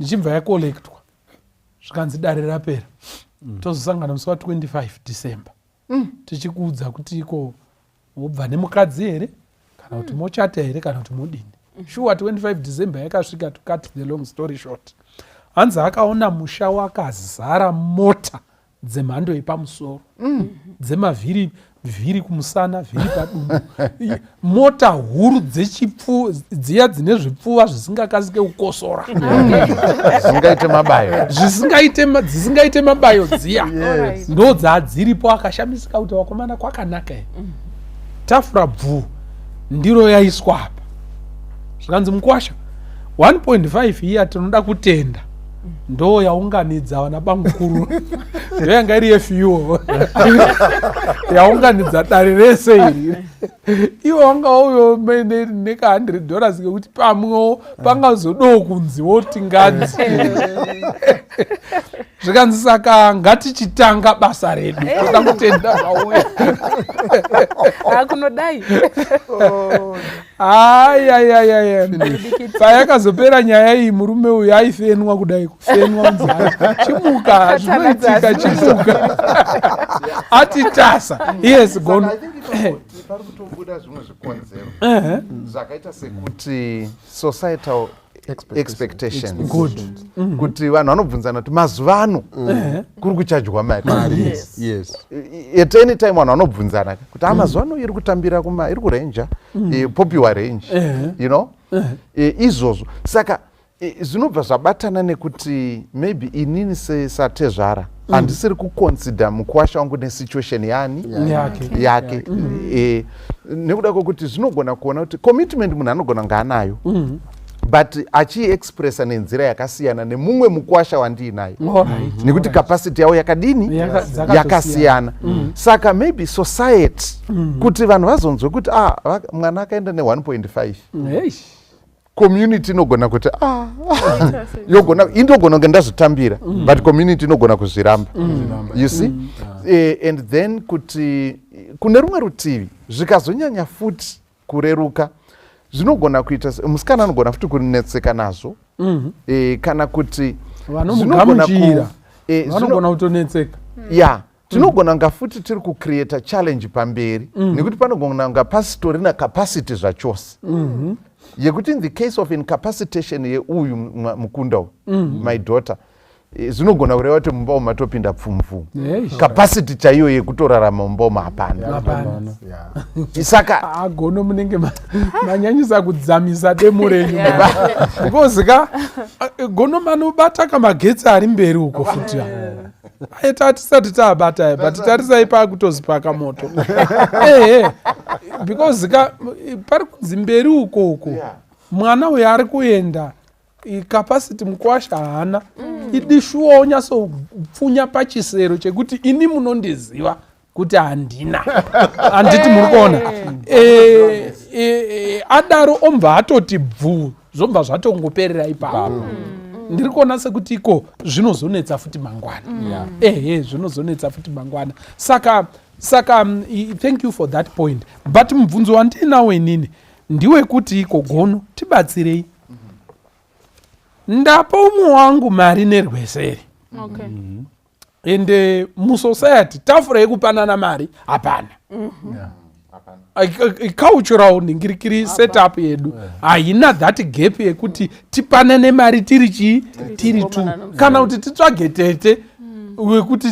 ndichibva yacollectwa. Zvikanzi, "Dare rapera, tozosangana musi wa25 December tichikuudza kuti iko wobva nemukadzi here, kana kuti mochata here, kana kuti modini." Shuwa, 25 December yakasvika. To cut the long story short, hanzi akaona musha wakazara mota dzemhando yepamusoro, dzemavhiri, vhiri kumusana, vhiri padumbu, mota huru dzechipfu dziya dzine zvipfuva zvisingakasike kukosora. Zvisingaite mabayo. Dzisingaite mabayo dziya, ndo dzadziripo. Akashamisika kuti, "Vakomana, kwakanaka here?" Tafura bvuu, ndiro yaiswa apa. Zvikanzi, "Mukwasha, 1.5 iya tinoda kutenda, ndo yaunganidza vana bamukuru, ndo yanga iri yefuel yaunganidza dare rese iri. Iwe wanga wauyo neka $100 kekuti pamwewo pangazodowo kunziwo tinganzi." Zvikanzi, "Saka ngatichitanga basa redu, toda kutenda vauya." Kunodai. Ayayayaya, payakazopera nyaya iyi, murume uyu aifenwa kudai, kufenwa kunzi, "Chimuka, zvinoitika, chimuka." Ati tasa, yes, gono. Pari kutobuda zvimwe zvikonzero zvakaita sekuti societal expectations, Good. Kuti vanhu vanobvunzana kuti mazuva ano kuri kuchajwa mari. At any time vanhu vanobvunzana kuti a mazuva ano iri kutambira kuma iri kurenja, popular range, izvozvo. Saka zvinobva zvabatana nekuti maybe inini sesatezvara handisiri kuconsider mukuwasha wangu nesituation yani yake. Yake. Nekuda kwekuti zvinogona kuona kuti commitment munhu anogona kunge anayo, but achiexpressa nenzira yakasiyana nemumwe mukwasha wandiinayo, nekuti capacity yavo yakadini? Dzakatosiyana. Yakasiyana. Saka maybe society, kuti vanhu vazonzwe kuti ah, mwana akaenda ne1.5, community inogona kuti ah, yogona indogona kunge ndazvitambira, but community inogona kuzviramba, you see. And then kuti kune rumwe rutivi zvikazonyanya futi kureruka, zvinogona kuita musikana anogona futi kunetseka nazvo, kana kuti zvinogona Vanomugamuchira vanogona kutonetseka. Ya, tinogona kunga futi tiri kucreata challenge pamberi, nekuti panogona kunga pasitorina capacity zvachose, yekuti in the case of incapacitation yeuyu mukunda uyu, my daughter. Zvinogona kureva kuti mumba umu matopinda pfumvu, capacity chaiyo yekutorarama mumba umu hapana. Saka agono munenge manyanyisa kudzamisa demo renyu, because ka gono manobata kamagetsi ari mberi uko futi aita tisati taabata, but tarisai paakutozipaka moto. Ehe, because ka pari kunzi mberi uko uko mwana uyo ari kuenda, capacity mukwasha haana. Idishuwa unyatsopfunya pachisero chekuti ini munondiziva kuti handina, handiti muri kuona? Adaro ombva atoti bvu, zvobva zvatongoperera ipapo. Ndiri kuona sekuti iko zvinozonetsa futi mangwana. Ehe, zvinozonetsa futi mangwana. Saka thank you for that point, but mubvunzo wandinawo inini ndiwekuti iko gono tibatsirei, ndapa umwe wangu mari nerweseri, ende musociety tafura yekupanana mari hapana. Cultural ningirikiri setup yedu haina that gap yekuti tipanane mari tiri chii, tiri two, kana kuti titsvage tete wekuti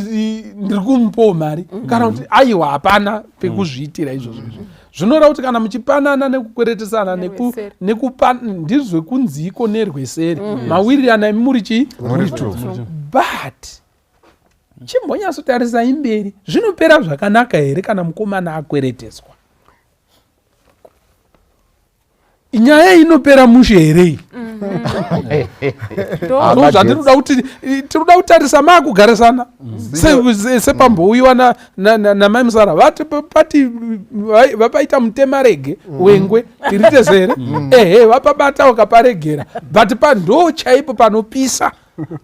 ndiri kumupawo mari, kana kuti aiwa, hapana pekuzviitira izvozvo. Izvo zvinoreva kuti kana muchipanana nekukweretesana nekupa ndizvekunziko nerweseri, mawirirana imi muri chii, muri two. But chimbonyatsotarisai mberi, zvinopera zvakanaka here kana mukomana akwereteswa? Nyaya inopera mushe here iyi? Ndo zvatinoda kuti tinoda kutarisa maakugarisana sepambouyiwa namai Musara, vati pati vapaita mutema rege wengwe tiri tese here? Ehe, vapabata ukaparegera, but pando chaipo panopisa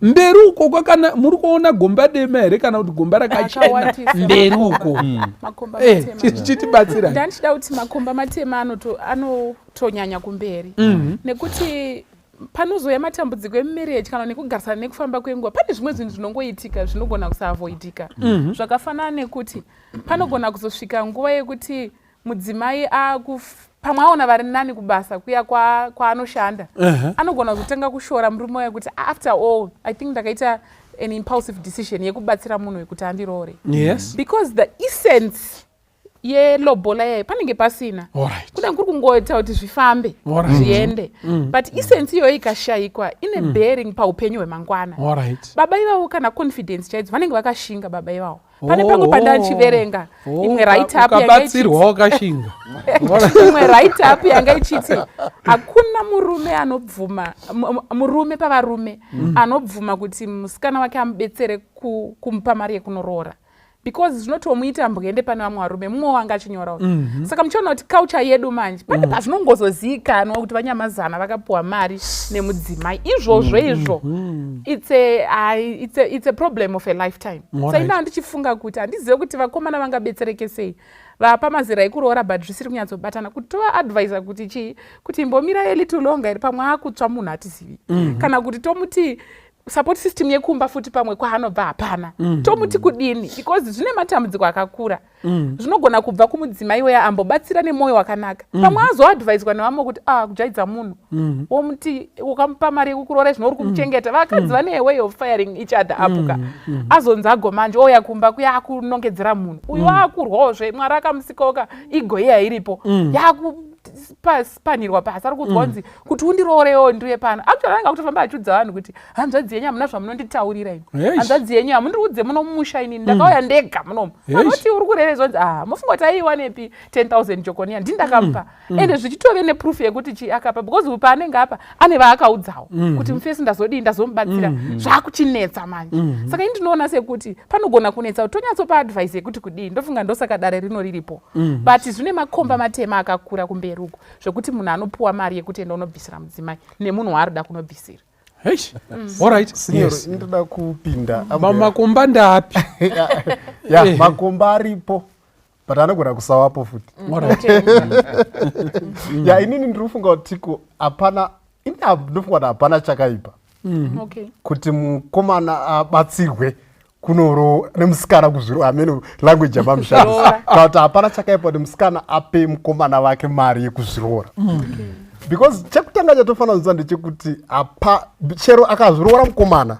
mberi uko kwakana. Muri kuona gomba dema here kana kuti gomba rakachena? Akawandisa. Mberi uko. Makomba matema. Chitibatsira. Ndandichida kuti makomba matema anotonyanya kumberi, nekuti panozouya matambudziko emumarriage kana nekugarisana nekufamba kwenguva, pane zvimwe zvinhu zvinongoitika zvinogona kusaavoidika, zvakafanana nekuti panogona kuzosvika nguva yekuti mudzimai pamwe aona vari nani kubasa kuya kwaanoshanda, anogona kutanga kushora murume waye kuti, "After all, I think ndakaita an impulsive decision yekubatsira munhu wekuti andiroore," because the essence yelobola yayo panenge pasina. Kuda kuri kungoita kuti zvifambe, zviende, but essence iyoyo ikashayikwa ine bearing paupenyu hwemangwana. Baba ivavo kana confidence chaidzo vanenge vakashinga baba ivavo. Pane pamwe pandandichiverenga imwe write up yanga Ukabatsirwa wakashinga. Imwe write up yanga ichiti hakuna murume anobvuma, murume pavarume anobvuma kuti musikana wake amubetsere kumupa mari yekunoroora, because zvinotomuita mbwende pane vamwe varume. Mumwe wanga achinyorawo. Saka muchiona kuti culture yedu manje pane pazvinongozozivikanwa kuti vanyamazana vakapiwa mari nemudzimai, izvozvo izvo it's a problem of a lifetime. Sa indaa ndichifunga kuti handizive kuti vakomana vangabetsereke sei vapa mazera ekuroora but zvisiri kunyatsobatana, kuti tovaadvisa kuti chii, kuti imbomira a little longer iri, pamwe akutsva munhu hatizivi, kana kuti tomuti support system yekumba futi pamwe kwaanobva hapana, tomuti kudini, because zvine matambudziko akakura. Zvinogona kubva kumudzimai weya ambobatsira nemwoyo wakanaka, pamwe azoadviswa nevamwe kuti, ah, kujaidza munhu, womuti ukamupa mari yekukuroora, zvino uri kumuchengeta. Vakadzi vane a way of firing each other up ka. Azonzi agomanje ouya kumba kuya akunongedzera munhu uyu, akurwawozve. Mwari akamusikawo ka, ego iya iripo yakupanirwa pasi, ari kuudzwa kunzi kuti undiroorewo ndiuye pano. Actually anenge akutofamba achiudza vanhu kuti hanzvadzi yenyu hamuna zvamunonditaurira imi. Hanzvadzi yenyu hamundiudze muno mumusha, inini ndakauya ndega munomu. Anoti uri kurerezwa nzi, ah, mufunga kuti aiwanepi 10 000 jokoniya? Ndindakamupa, ende zvichitove neproof yekuti chi akapa, because uyu paanenge apa ane vaakaudzawo kuti mufesi ndazodii, ndazomubatsira. Zvakuchinetsa manje. Saka ini ndinoona sekuti panogona kunetsa kuti tonyatsopa advice yekuti kudii. Ndofunga ndosaka dare rino riripo, but zvine makomba matema akakura kumberi uko, zvekuti munhu anopuwa mari yekuti enda unobvisira mudzimai nemunhu waari kunobvisira. Heish. Alright. Signor, Yes. ndoda kupinda. Makomba ndaapi? Ya, makomba aripo, but anogona kusawapo futi. Ya, inini ndiri kufunga kuti tiko hapana, ini ndinofunga kuti hapana chakaipa kuti mukomana abatsirwe kunoro nemusikana kuzviro amene language yamamushandisa, Kuzviroora. kana kuti hapana chakaipa kuti musikana ape mukomana wake mari yekuzviroora, because chekutanga chatofanira kuziva ndechekuti chero akazviroora mukomana.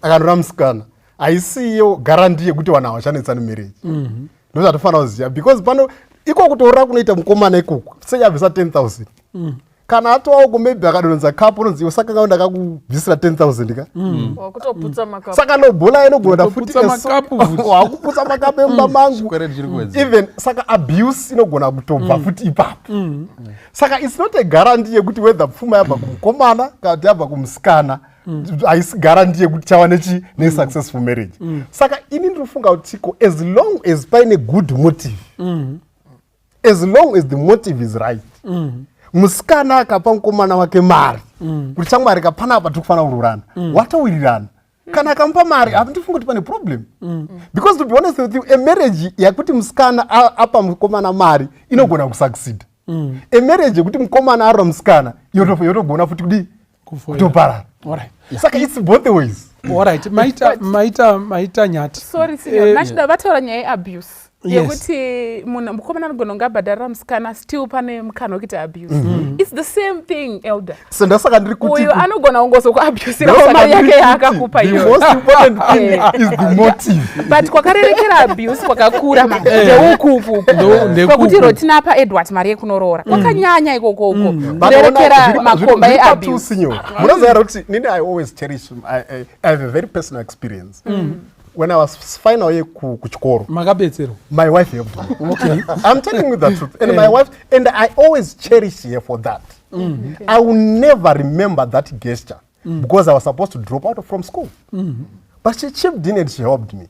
Akandora musikana, haisiyo guarantee yekuti vanhu havachanetsani marriage. Ndozvatofanira kuziva, because pano iko kutorora kunoita mukomana ikoko, sei abvisa 10,000, kana atowawo maybe akadonhedza kapu, unonzi iwe saka nga ndakakubvisira 10,000 ka. Wakutoputsa makapu. Saka lobola inogona futi Watoputsa makapu futi. Wakuputsa makapu emumba mangu. Chikwereti chiri kuwedzera. Even saka abuse inogona kutobva futi ipapo. Saka it's not a guarantee yekuti whether pfuma yabva kumukomana kana kuti yabva kumusikana, haisi guarantee yekuti chava nechi nesuccessful marriage. Saka ini ndinofunga kuti tiko as long as paine good motive, as long as the motive is right, musikana akapa mukomana wake mari kuti chamwari kapanapa tiri kufanira kuroorana, watowirirana, kana akamupa mari, handifungi kuti pane problem, because to be honest with you, a marriage yakuti musikana apa mukomana mari inogona kusucceed. A marriage yekuti mukomana arora musikana yotogona futi kudii? Kufoira. Kutoparara. Alright. Saka it's both ways. Alright, maita Nyati. Sorry, senior. Nachida vataura nyaya yeabuse, yekuti munhu mukomana anogona kunge abhadharira musikana, still pane mukana wekuita abuse. It's the same thing, elder. So ndosaka ndiri kuti Uyu anogona kungozokuabusira ndosaka mari ndiri yake kuti yaakakupa the iyoyo. most important thing is the motive. But kwakarerekera abuse kwakakura ndeukuku Ndekuku. kwekuti rotinapa Edward mari yekunoroora kwakanyanya ikokoko, But kurerekera ona, makomba zviri patu, eabuse. Senior. Munoziva here kuti nini I always cherish, I have a very personal experience. When I was final year kuchikoro, Makabetserwa. My wife helped me. I'm telling you the truth. And my wife, and I always cherish her for that. I will never remember that gesture because I was supposed to drop out from school. But she chipped in and she helped me.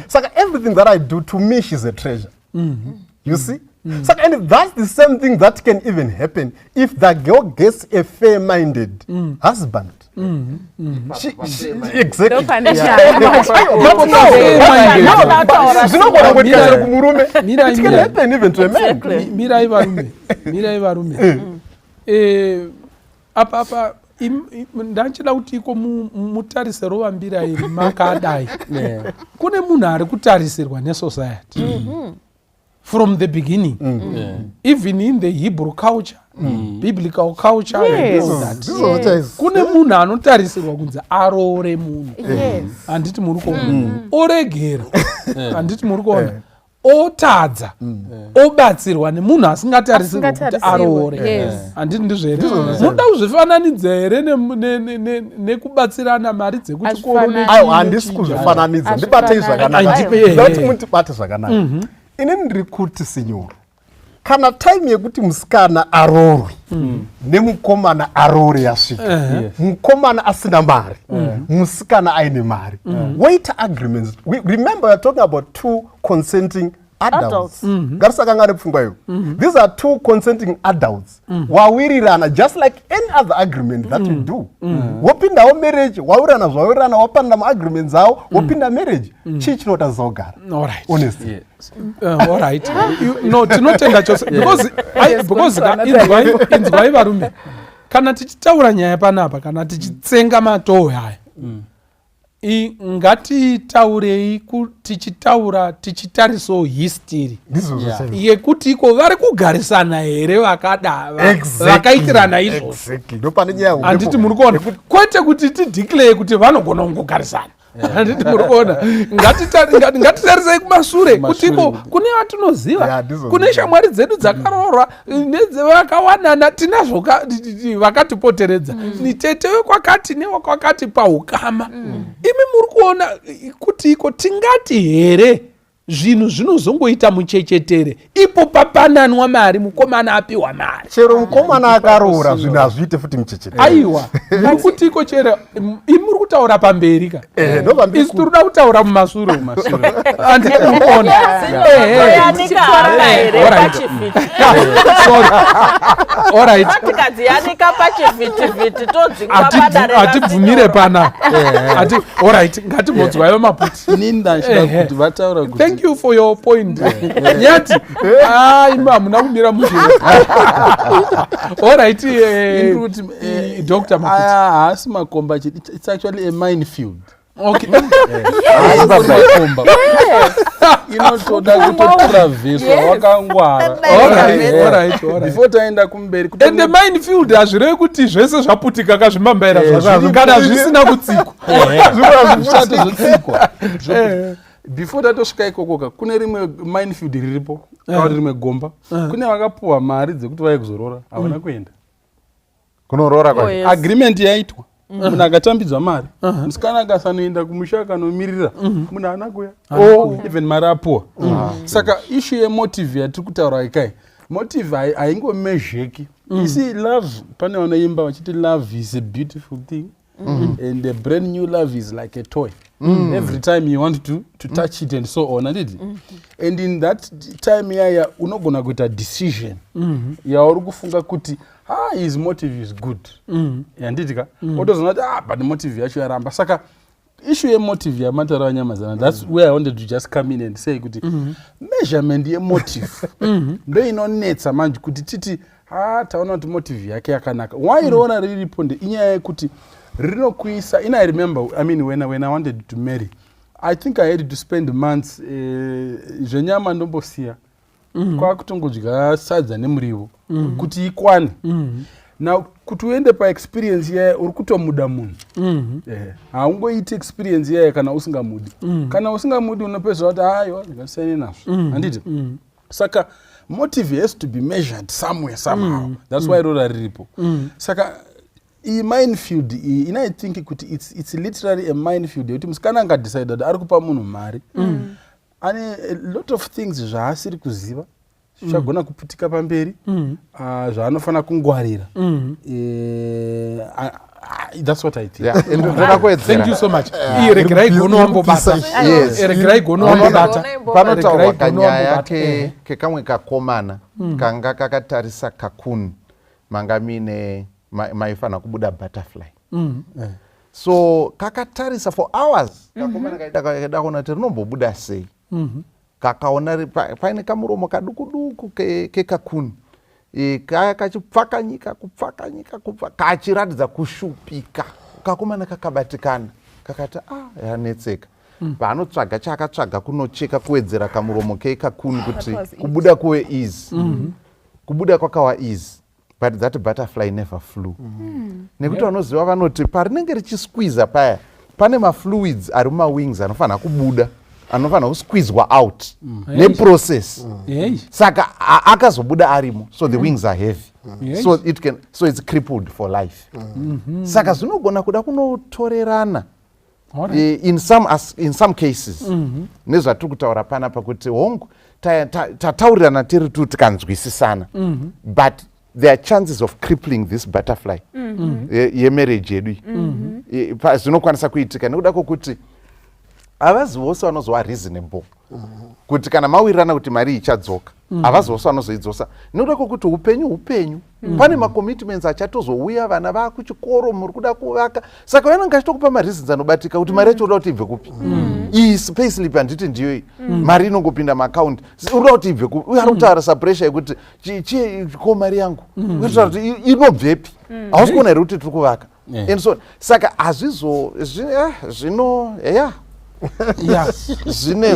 So everything that I do, to me, she's a treasure. You see? So, and that's the same thing that can even happen if the girl gets a fair-minded husband. Exactly. Ndopane nyaya. But no, Fair-minded. no, but zvinogona kuitika chero kumurume. Mirai, It can mirai. happen even to a man. Mirai varume, mirai varume. Apa ndachida kuti iko mutarise rovambira iri makadai. Kune munhu ari kutarisirwa nesociety from the beginning, even in the Hebrew culture, biblical culture and all that. Ndizvo chaizvo. Kune munhu anotarisirwa kunzi aroore munhu, handiti muri kuona? Oregera, handiti muri kuona? Otadza, obatsirwa nemunhu asingatarisirwa kuti Asingatarisirwe, aroore. Handiti ndizvo here? Munoda kuzvifananidza here nekubatsirana mari dzekuchikoro? Hazvifanani. Aiwa, handisi kuzvifananidza, ndibatei Hazvifanani. zvakanaka. Ndoda kuti mundibate zvakanaka. Inini ndiri kuti, sinyoro, kana time yekuti musikana aroorwe nemukomana aroore yasvika, mukomana asina mari, musikana aine mari, woita agreements. Remember, we are talking about two consenting adults. Adults. Ngatisakangane pfungwa iyo. These are two consenting adults wawirirana, just like any other agreement that you do. Wopindawo marriage, wawirirana zvawirirana, wapanana maagreements avo, wopinda marriage. Chii chinotadzisa kugara? Alright. Honestly. All right. No, tinotenda chose because inzwai varume, kana tichitaura nyaya panapa, kana tichitsenga matohwe aya, ngatitaurei tichitaura tichitarisawo history Ndizvozvo chaizvo. Yekuti iko vari kugarisana here vakada vakaitirana izvozvo. Exactly. Ndopane nyaya hombe. Handiti muri kuona? Kwete kuti tideclare kuti vanogona kungogarisana, handiti muri kuona? Ngatitarisei kumashure kuti iko kune vatinoziva, Yeah, ndizvo. kune shamwari dzedu dzakaroorwa vakawanana, tinazvo vakatipoteredza, ni tete wekwakati newakwakati paukama. Imi muri kuona kuti iko tingati here zvinhu zvinozongoita muchechetere ipo papananwa mari, mukomana apiwa mari? Chero mukomana akaroora, zvinhu hazviite futi muchechete. Aiwa, muri kuti iko chero imi muri kutaura pamberi ka. Ehe, ndopamberi. Isu tiri kuda kutaura mumasure umu, handiti muri kuona? Ehe. Toyanika hana here pachivhiti? Sorry. Alright. Tikadziyanika pachivhitivhiti, todzingwa padare. Hatibvumire pana ati. Alright, ngatimbodzwaiwo maputi. Inini ndachida kuti vataura kuti Thank you for your point, Nyati. Imi hamuna kumira mushure. Alright, Indiri kuti, Dr Maputi. Aya haasi makomba chete, it's actually a minefield. Okay. Makomba inotoda kutotraverswa wakangwara. Alright. Before taenda kumberi, Ende minefield hazvirevi kuti zvese zvaputika kazvimambaira zvazvo kana zvisina kutsikwa. Zvisatozotsikwa. Before tatosvika ikokoka, kune rimwe minefield riripo, kana kuti rimwe gomba. Kune vakapuhwa mari dzekuti vauye kuzorora, havana kuenda. Kunoroora Oh, kwacho. yes. Agreement yaitwa, munhu akatambidzwa mari, musikana akasanoenda kumusha akanomirira, munhu haana kuya. Oh, even mari apuwa. Saka issue yemotive yatiri kutaura ikai, motive haingomezheki. You see, love, pane vanoimba vachiti love is a beautiful thing and a brand new love is like a toy. Every time you want to touch it and so on, handiti? And in that time yaya unogona kuita decision yauri kufunga kuti, ah, his motive is good, handiti ka? Otozoona kuti, ah, but motive yacho yaramba. Saka issue yemotive yamataura, Nyamazana, that's where I wanted to just come in and say kuti measurement yemotive ndo inonetsa manje, kuti titi, ha, taona kuti motive yake yakanaka. Why roora riripo nde inyaya yekuti rinokuisa in. I remember, I mean, when I wanted to marry, I think I had to spend months, zvenyama ndombosiya, kwakutongodya sadza nemuriwo kuti ikwane. Now kuti uende paexperience yaya, uri kutomuda munhu. Haungoiti experience yaya kana usingamudi. Kana usingamudi, unopedzwa kuti, aiwa, ndingasiyane nazvo, handiti? Saka motive has to be measured somewhere, somehow. That's why roora riripo. Saka iyi minefield iyi ina, I think kuti it's literally a minefield yekuti musikana angadecide kuti ari kupa munhu mari, ane a lot of things zvaasiri kuziva zvichagona kuputika pamberi, zvaanofanira kungwarira. That's what I think. Yeah, and ndoda kuwedzera. Thank you so much. Iyi regerai Gono wambobata. Yes. Regerai Gono wambobata. Panotaurwa Regerai Gono kanyaya wambobata. Kekamwe kakomana kanga kakatarisa cocoon manga mine maifanira kubuda butterfly. So kakatarisa for hours kakomana, kaida kuona kuti rinombobuda sei. Kakaona paine kamuromo kaduku duku kecocoon. Kaya kachipfakanyika, kupfakanyika, kupfa, kachiratidza kushupika. Kakomana kakabatikana, kakati, ah, yanetseka. Paanotsvaga chaakatsvaga kunocheka kuwedzera kamuromo kecocoon kuti Was it. Kubuda kuve easy. Kubuda kwakava easy, but that butterfly never flew, nekuti vanoziva vanoti parinenge richisqueeza paya, pane mafluids ari mumawings anofanira kubuda, anofanira kusqueezwa out neprocess. Saka akazobuda arimo, so the wings are heavy. So it can, so it's crippled for life. Saka zvinogona kuda kunotorerana in some cases nezvatiri kutaura panapa, kuti hongu, tataurirana tiri tu, tikanzwisisana, but there are chances of crippling this butterfly yemarriage yedu iyi. Zvinokwanisa kuitika nekuda kwokuti havazi vose vanozova reasonable kuti kana mawirirana kuti mari ichadzoka, havazi vose vanozoidzosa, nekuda kwokuti upenyu upenyu, pane macommitments achatozouya, vana vaakuchikoro, muri kuda kuvaka. Saka vanenge achitokupa mareasons anobatika kuti mari yacho uda kuti ibve kupi. Iyi payslip, handiti ndiyo iyi mari inongopinda maakaunti? Uda kuti ibve kupi? Uye ari kutaura sapressure yekuti ko mari yangu, uri kutaura kuti inobvepi? Hausi kuona here kuti tiri kuvaka? And so saka hazvizo zvino ya zvine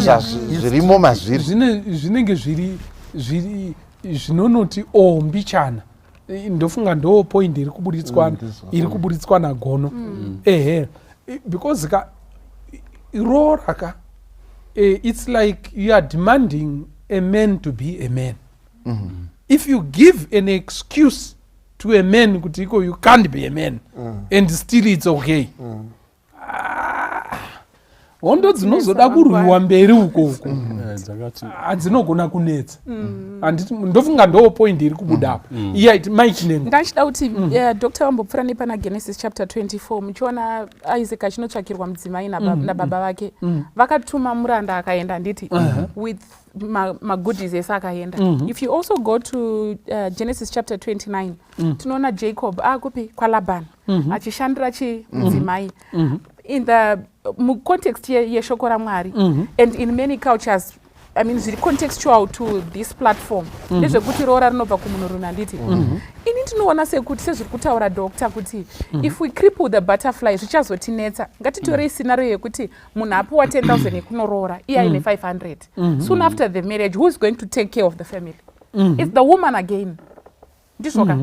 zvirimo mazviri. Zvinenge zviri zvinonoti o mbichana. Ndofunga ndo point iri kuburitswa, iri kuburitswa naGono. Ehe, because ka roora ka, it's like you are demanding a man to be a man. If you give an excuse to a man kuti iko you can't be a man and still it's okay, ah, hondo dzinozoda kurwiwa mberi uko uko. Dzakati Hadzinogona kunetsa, handiti? Ndofunga ndo point iri kubuda apa. Iya iti maichinengo. Ndachida kuti Dr vambopfuura nepana Genesis chapter 24, muchiona Isaac achinotsvakirwa mudzimai nababa vake. Vakatuma muranda akaenda, handiti, with magoodies ese akaenda. If you also go to Genesis chapter 29, tinoona Jacob akupi kwaLaban achishandira chi mudzimai. In the mucontext yeshoko raMwari and in many cultures. I mean, zviri contextual to this platform mhm. ndezvekuti mm -hmm. roora rinobva kumunhurume handiti mm -hmm. Ini ndinoona sekuti sezviri kutaura doctor kuti if we cripple the butterfly, zvichazotinetsa. Ngatitorei scenario yekuti munhu apiwa 10,000 yekunoroora, iye aine 500. Soon after the marriage, who is going to take care of the family? It's the woman again, ndizvoka?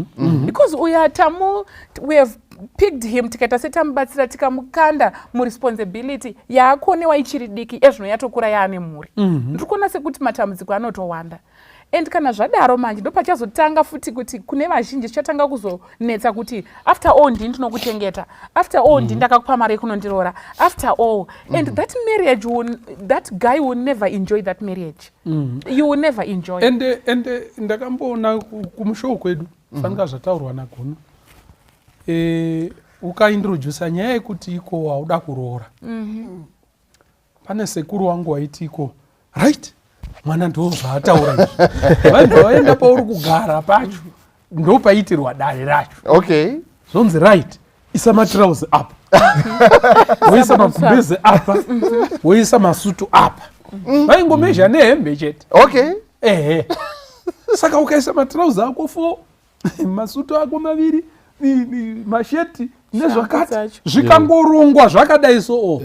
Because uya tamu, we have picked him, tikaita setamubatsira, tikamukanda muresponsibility yaakonewa ichiri diki, ezvino yatokura, yaane mhuri. Ndiri kuona sekuti matambudziko anotowanda, and kana zvadaro manje ndopachazotanga futi kuti kune vazhinji zvichatanga kuzonetsa kuti after all ndini ndinokuchengeta, after all ndini ndakakupa mari yekunondiroora, after all. And that marriage will, that guy will never enjoy that marriage. You will never enjoy. Ende ndakamboona kumushowo kwedu, fanika zvataurwa naGono, ukaintrodusa nyaya yekuti iko hauda kuroora, pane sekuru wangu waiti iko, right, mwana ndo zvaataura izvi, vaibva vaenda pauri kugara pacho, ndo paitirwa dare racho. Zvonzi, right, isa matirauzi apa, woisa magumbeze apa, woisa masutu apa. Vaingomezha nehembe chete. Ehe, saka ukaisa matirauzi ako fo, masutu ako maviri, masheti nezvakati, dzacho. Zvikangorongwa zvakadai soo,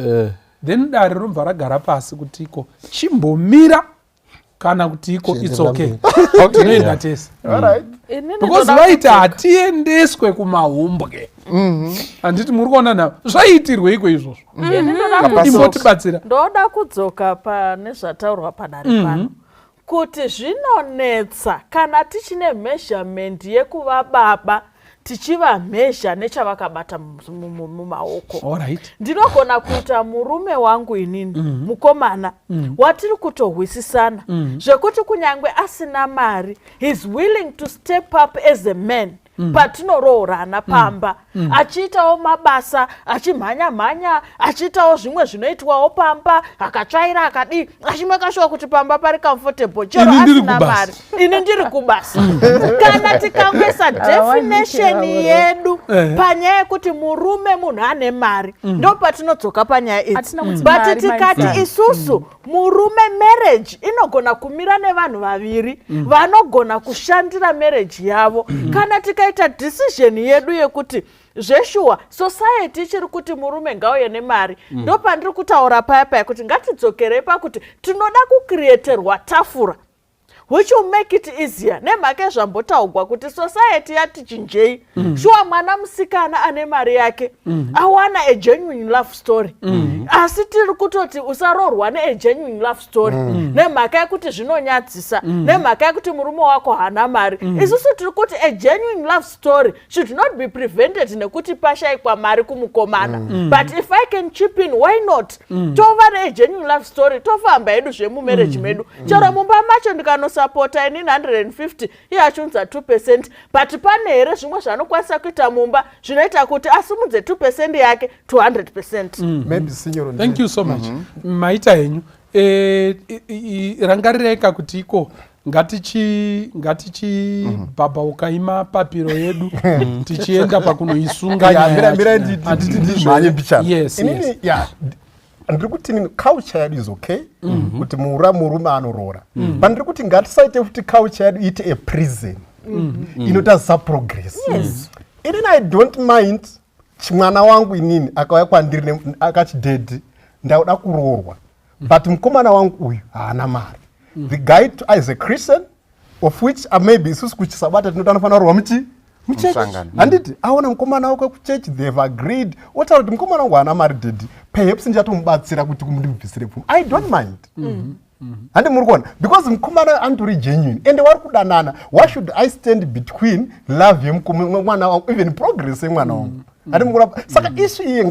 then dare robva ragara pasi kuti iko chimbomira, kana kuti iko it's okay, tinoenda tese. Inini Because ndoda vaiti kudzoka. Hatiendeswe kumahumbwe, handiti? Muri kuona na zvaiitirweiko izvozvo? Ini ndoda kudzoka. Imbotibatsira. Ndoda kudzoka pane zvataurwa padare pano kuti zvinonetsa kana tichine measurement yekuva baba, tichivamezha nechavakabata mumaoko. Ndinogona kuita murume wangu inini, mukomana watiri kutohwisisana zvekuti kunyange asina mari, he's willing to step up as a man patinoroorana pamba, achiitawo mabasa, achimhanya-mhanya, achiitawo zvimwe zvinoitwawo pamba, akatsvaira, akadii, achimeka sure kuti pamba pari comfortable chero Ini ndiri asina kubasa. mari, ini ndiri kubasa. Kana tikangoisa definition yedu panyaya yekuti murume munhu ane mari, ndo patinodzoka panyaya idzi. Hatina kuti But mari, tikati Mai. isusu murume, marriage inogona kumira nevanhu vaviri vanogona kushandira marriage yavo. Kana tikaita decision yedu yekuti zveshuwa society ichiri kuti murume ngauye nemari, ndo pandiri kutaura paya paya kuti ngatidzokerei pakuti tinoda kucreaterwa tafura which will make it easier, nemhaka yezvambotaugwa kuti society yati chinjei. Shuwa mwana musikana ane mari yake awana a genuine love story, asi tiri kutoti usaroorwa nea genuine love story nemhaka yekuti zvinonyadzisa, nemhaka yekuti murume wako haana mari. Isusu tiri kuti a genuine love story should not be prevented nekuti pashayikwa mari kumukomana. But if I can chip in, why not? Tova nea genuine love story, tofamba hedu zvemumarriage medu. Chero mumba macho ndikanosapota inini 150, iye achiunza 2%, but pane here zvimwe zvaanokwanisa kuita mumba zvinoita kuti asimudze 2% yake to 100%? Maybe sinyoro. Thank you so much. Maita henyu. Rangarirai kakuti iko ngatichibhabhaukai mapapiro edu tichienda pakunoisunga Yeah, nyaya mira yacho. Mira Handiti ndizvo ndimhanye here? mbichana. Yes. Inini, yeah, ndiri kuti nini culture yedu is okay kuti mura murume anoroora, but ndiri kuti ngatisaite kuti culture yedu iite a prison inotadzisa progress. Inini I don't mind mwana wangu inini akauya kwandiri akati, "Daddy, ndauda kuroorwa, but mukomana wangu uyu haana mari." The guy is a Christian, of which maybe isusu kuchisabata tinoti anofanira kuroorwa muchi muchechi. Musangano. Handiti aona mukomana wake kuchechi, they have agreed, otaura kuti, "Mukomana wangu haana mari, daddy, perhaps ndichatomubatsira kuti mundibvisire pfuma." I don't mind, handi muri kuona? Because mukomana anotori genuine ende wari kudanana. Why should I stand between love yemwana wangu, even progress yemwana wangu? Handi muri kuona? Saka isu iye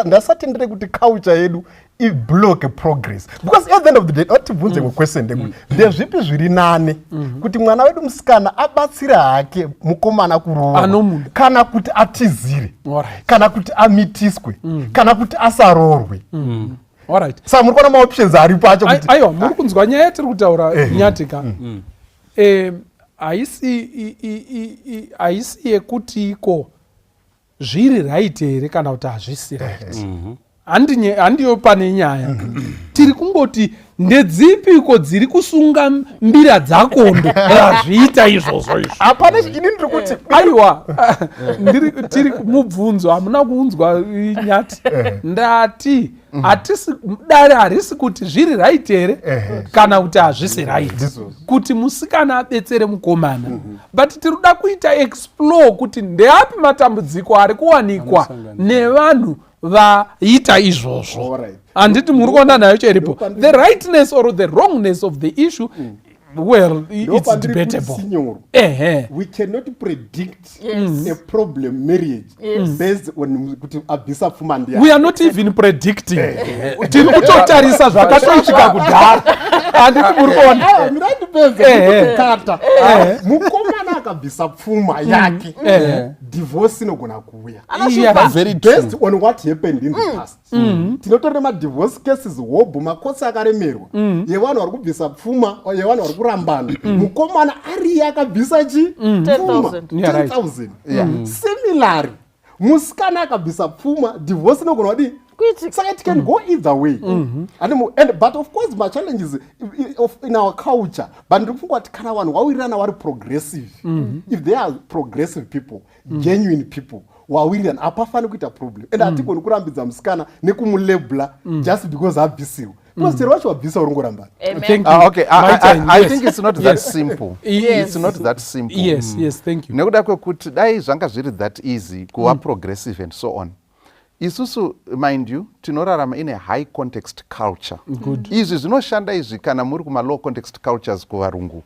ngasatendere kuti culture yedu iblock progress, because at the end of the day atibvunze mm. question ndekuti ndezvipi zviri nane, kuti mwana wedu musikana abatsire hake mukomana kuroora Anomuda. kana kuti atizire, kana kuti amitiswe, kana kuti asaroorwe? Saka muri kuona maoptions aripo acho kuti Aiwa, muri kunzwa nyaya yatiri kutaura, nyatika haisi haisi yekuti iko zviri right here kana kuti hazvisi right. Handiyo pane nyaya. Tiri kungoti ndedzipiko dziri kusunga mbira dzakondo razviita izvozvo izvo. Hapana, ini ndiri kuti Aiwa, ndiri tiri mubvunzo, hamuna kuunzwa nyati. Ndati hatisi dare, harisi kuti zviri right here kana kuti hazvisi right Ndizvozvo. kuti musikana abetsere mukomana, but tiri kuda kuita explore kuti ndeapi matambudziko ari kuwanikwa Anosangana. Nevanhu vaita izvozvo. Handiti muri kuona nayo cheripo? The rightness or the wrongness of the issue, well, it's Ndopandiri kuti, debatable. Sinyoro, we cannot predict a problem marriage based on kuti abvisa pfuma ndiani. We are not even predicting, tiri kutotarisa zvakatoitika kudhara. Handiti muri kuona? Aiwa, mirandipedze kata. Mukomana akabvisa pfuma yake, divorce inogona kuuya Very true. based on what happened in the past. Tinotori nemadivorce cases hobho, makotsi akaremerwa, yevanhu vari kubvisa pfuma, yevanhu vari kurambana, mukomana ariye akabvisa chi pfuma. 10,000. 10,000. Similarly, musikana akabvisa pfuma, divorce inogona kudii? Kuitika. Saka it can go either way. And but of course machallenges in our culture, but ndiri kufunga kuti kana vanhu vawirirana vari progressive, if they are progressive people, genuine people, wawirirana, hapafani kuita problem. And hatigoni kurambidza musikana nekumulabela just because abvisiwa, because chero wacho wabvisa uri ngorambana. Amen. Thank you. Ah, okay, My time, I yes. think it's not that simple. It's not that simple. Yes, thank you. Nekuda kwekuti dai zvanga zviri that easy kuva progressive and so on, isusu, mind you, tinorarama in a high context culture. Izvi zvinoshanda izvi kana muri kuma-low context cultures, kuvarungu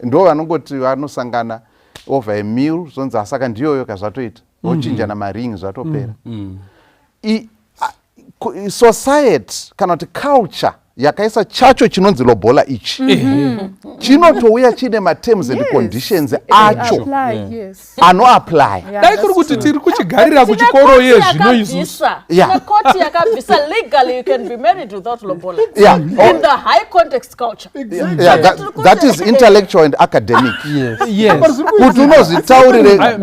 ndo vanongoti vanosangana over a meal, zvonzi asaka ndiyoyo kazvatoita, vochinjana maring, zvatopera. Society kana kuti culture yakaisa chacho chinonzi lobola ichi chinotouya chiine materms and conditions acho Apply, yes. anoapply. Yeah, Dai kuri that's kuti true. tiri kuchigarira kuchikoro iye zvino isusu. Koti yakabvisa, legally you can be married without lobola in the high context culture. Yeah, that is intellectual and academic. Kuti unozvitaurire Ai,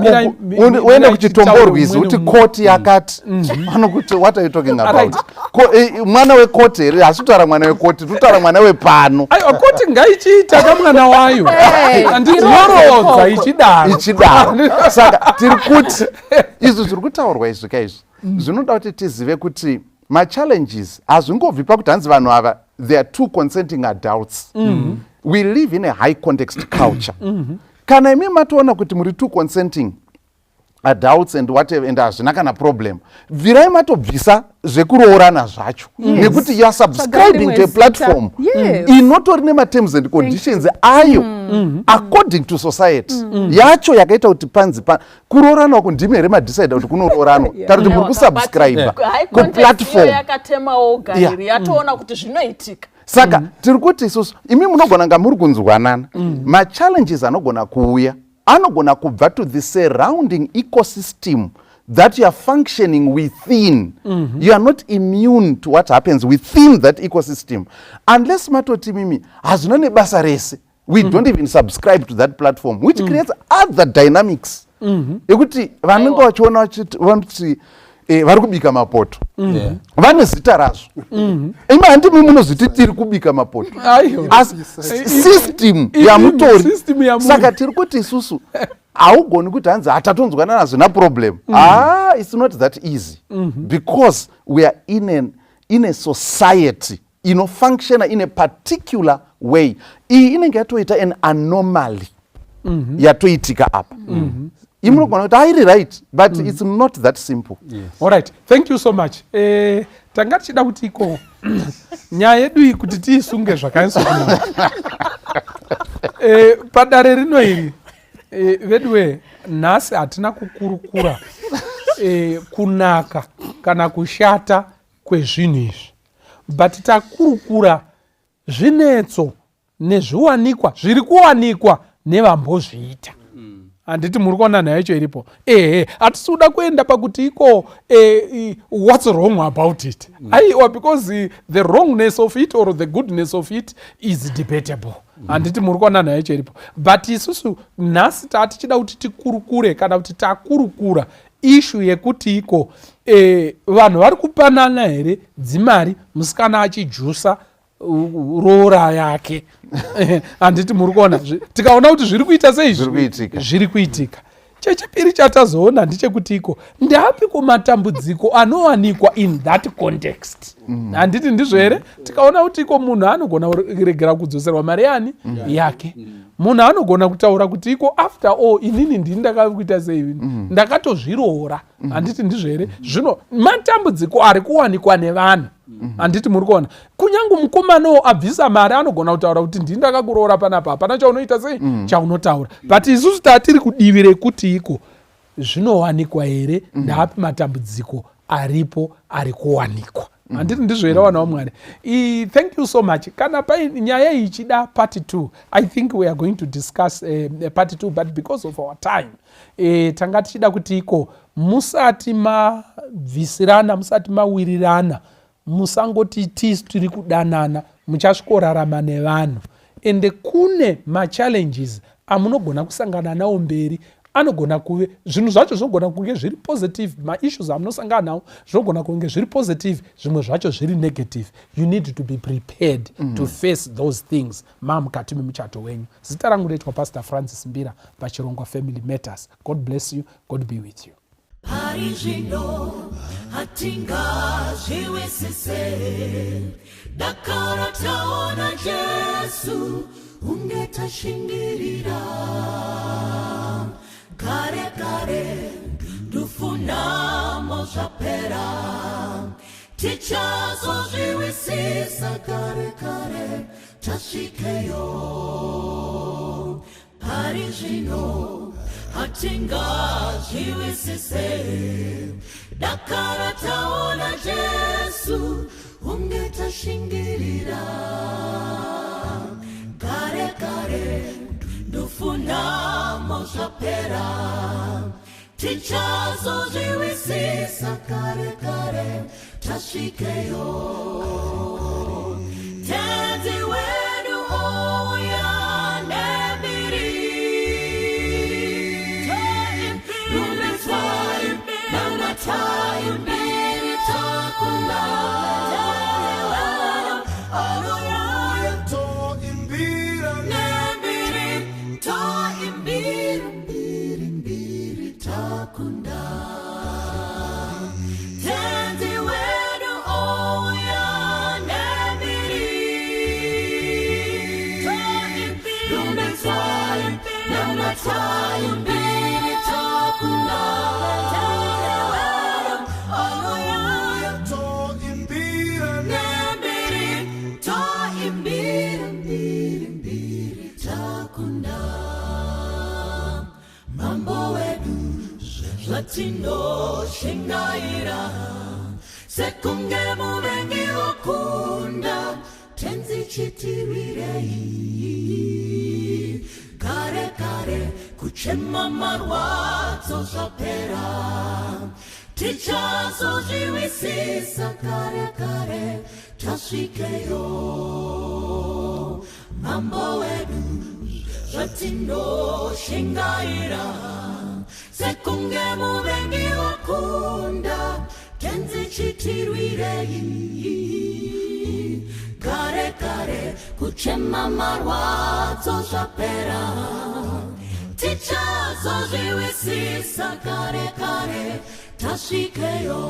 uende mirai kuchitomborwizi titaure kuti umweni. koti yakati, vanokuti, "What are you talking about?" Right. Mwana wekoti here? Hasi kutaura mwana wekoti, tiri mwana wepano. Aiwa, koti ngaichiita kamwana wayo, handizoroodza ichidaro. Ichidaro. Saka tiri kuti izvi zviri kutaurwa izvi kaizvi zvinoda kuti tizive kuti machallenges hazvingobvi pakuti hanzi vanhu ava, they are two consenting adults. We live in a high context culture. Kana imi matoona kuti muri two consenting adults and whatever and hazvina kana problem, bvirai matobvisa zvekuroorana zvacho, nekuti you are subscribing to a Zita. platform inotori nematerms and conditions ayo according to society yacho yakaita kuti panzi kuroorana uku ndimi here madecida kuti kunorooranwa, kana kuti muri kusubscribe High context iyo kuplatform? yakatemawo gariri, yatoona kuti zvinoitika. Saka tiri kuti isusu, imi munogona nga muri kunzwanana, machallenges anogona kuuya anogona kubva to the surrounding ecosystem that you are functioning within. You are not immune to what happens within that ecosystem, unless matoti mimi hazvina nebasa rese, we don't even subscribe to that platform, which creates other dynamics yekuti vanenge vachiona vanoti vari kubika mapoto, vane zita razvo. Imi handimi munozviti tiri kubika mapoto, Aiwa. asi system yamutori. System yamuri. Saka tiri kuti isusu haugoni kuti hanzi hatatonzwanana, hazvina problem. Ah, it's not that easy, because we are in a society inofunctiona in a particular way. Iyi inenge yatoita an anomaly yatoitika apa. Imunogona kuti airi right, but it's not that simple. Alright, thank you so much. Tanga tichida kuti iko nyaya yedu iyi kuti tiisunge zvakanyatsokunaka padare rino iri. Veduwe, nhasi hatina kukurukura kunaka kana kushata kwezvinhu izvi, but takurukura zvinetso nezviwanikwa zviri kuwanikwa nevambozviita. Handiti muri kuona nhau yacho iripo? Ehe, hatisi kuda kuenda pakuti iko what's wrong about it. Aiwa, because the wrongness of it or the goodness of it is debatable. Handiti muri kuona nhau yacho iripo? But isusu nhasi taa tichida kuti tikurukure, kana kuti takurukura. Issue yekuti iko vanhu vari kupanana here dzimari, musikana achijusa roora yake. Handiti muri kuona? Tikaona kuti zviri kuita sei, zviri kuitika. Chechipiri chatazoona ndechekuti iko ndapi kumatambudziko anowanikwa in that context. Handiti ndizvo here? Tikaona kuti iko munhu anogona kuregera kudzoserwa mari yani yake. Munhu anogona kutaura kuti iko, after all, inini ndini ndakakuita sei, ndakatozviroora. Handiti ndizvo here? Zvino matambudziko ari kuwanikwa nevanhu, handiti muri kuona? Kunyange mukomanawo abvisa mari anogona kutaura kuti ndini ndakakuroora panapa, hapana chaunoita sei, chaunotaura. But isusu tatiri kudivi rekuti iko zvinowanikwa here, ndaapi matambudziko aripo ari kuwanikwa. Handiti ndizvo here, vana vaMwari? Thank you so much. Kana pai nyaya iyi ichida part 2, I think we are going to discuss part 2, but because of our time, tanga tichida kuti iko musati mabvisirana, musati mawirirana, musangoti tisu tiri kudanana. Muchasvikorarama nevanhu, ende kune machallenges amunogona kusangana nawo mberi. Anogona kuve zvinhu zvacho zvinogona kunge zviri positive, maissues amunosangana nawo zvinogona kunge zviri positive, zvimwe zvacho zviri negative. You need to be prepared to face those things mamukati memuchato wenyu. Zita rangu rinoitwa Pastor Francis Mbira pachirongwa Family Matters. God bless you. God be with you. Pari zvino hatingazviwisise, dakara taona Jesu unge tashingirira. Kare kare ndufunamo zvapera, tichazozviwisisa kare kare tasvikeyo. Pari zvino hatingazviwisise, dakara taona Jesu unge tashingirira. Kare kare ndufunamo zvapera, tichazozviwisisa kare kare tasvikeyo. Tenzi wedu ouya nembiri, rumbidzwai, namatai, mbiri takunda. Toimbira. Nembiri, toimbira mbiri, mbiri takunda. Tenzi wedu ouya nembiri, rumbidzwai, namatai, mbiri takunda. Toimbira. Nembiri, toimbira mbiri, mbiri takunda. Mambo wedu, zvatinoshingaira sekunge muvengi wokunda, Tenzi chitirwirei. Kare kare kuchema marwadzo zvapera, tichazozviwisisa kare kare tasvikeyo. Mambo wedu, zvatinoshingaira sekunge muvengi wakunda, Tenzi chitirwirei. Kare kare kuchema marwadzo zvapera, tichazozviwisisa kare kare tasvikeyo.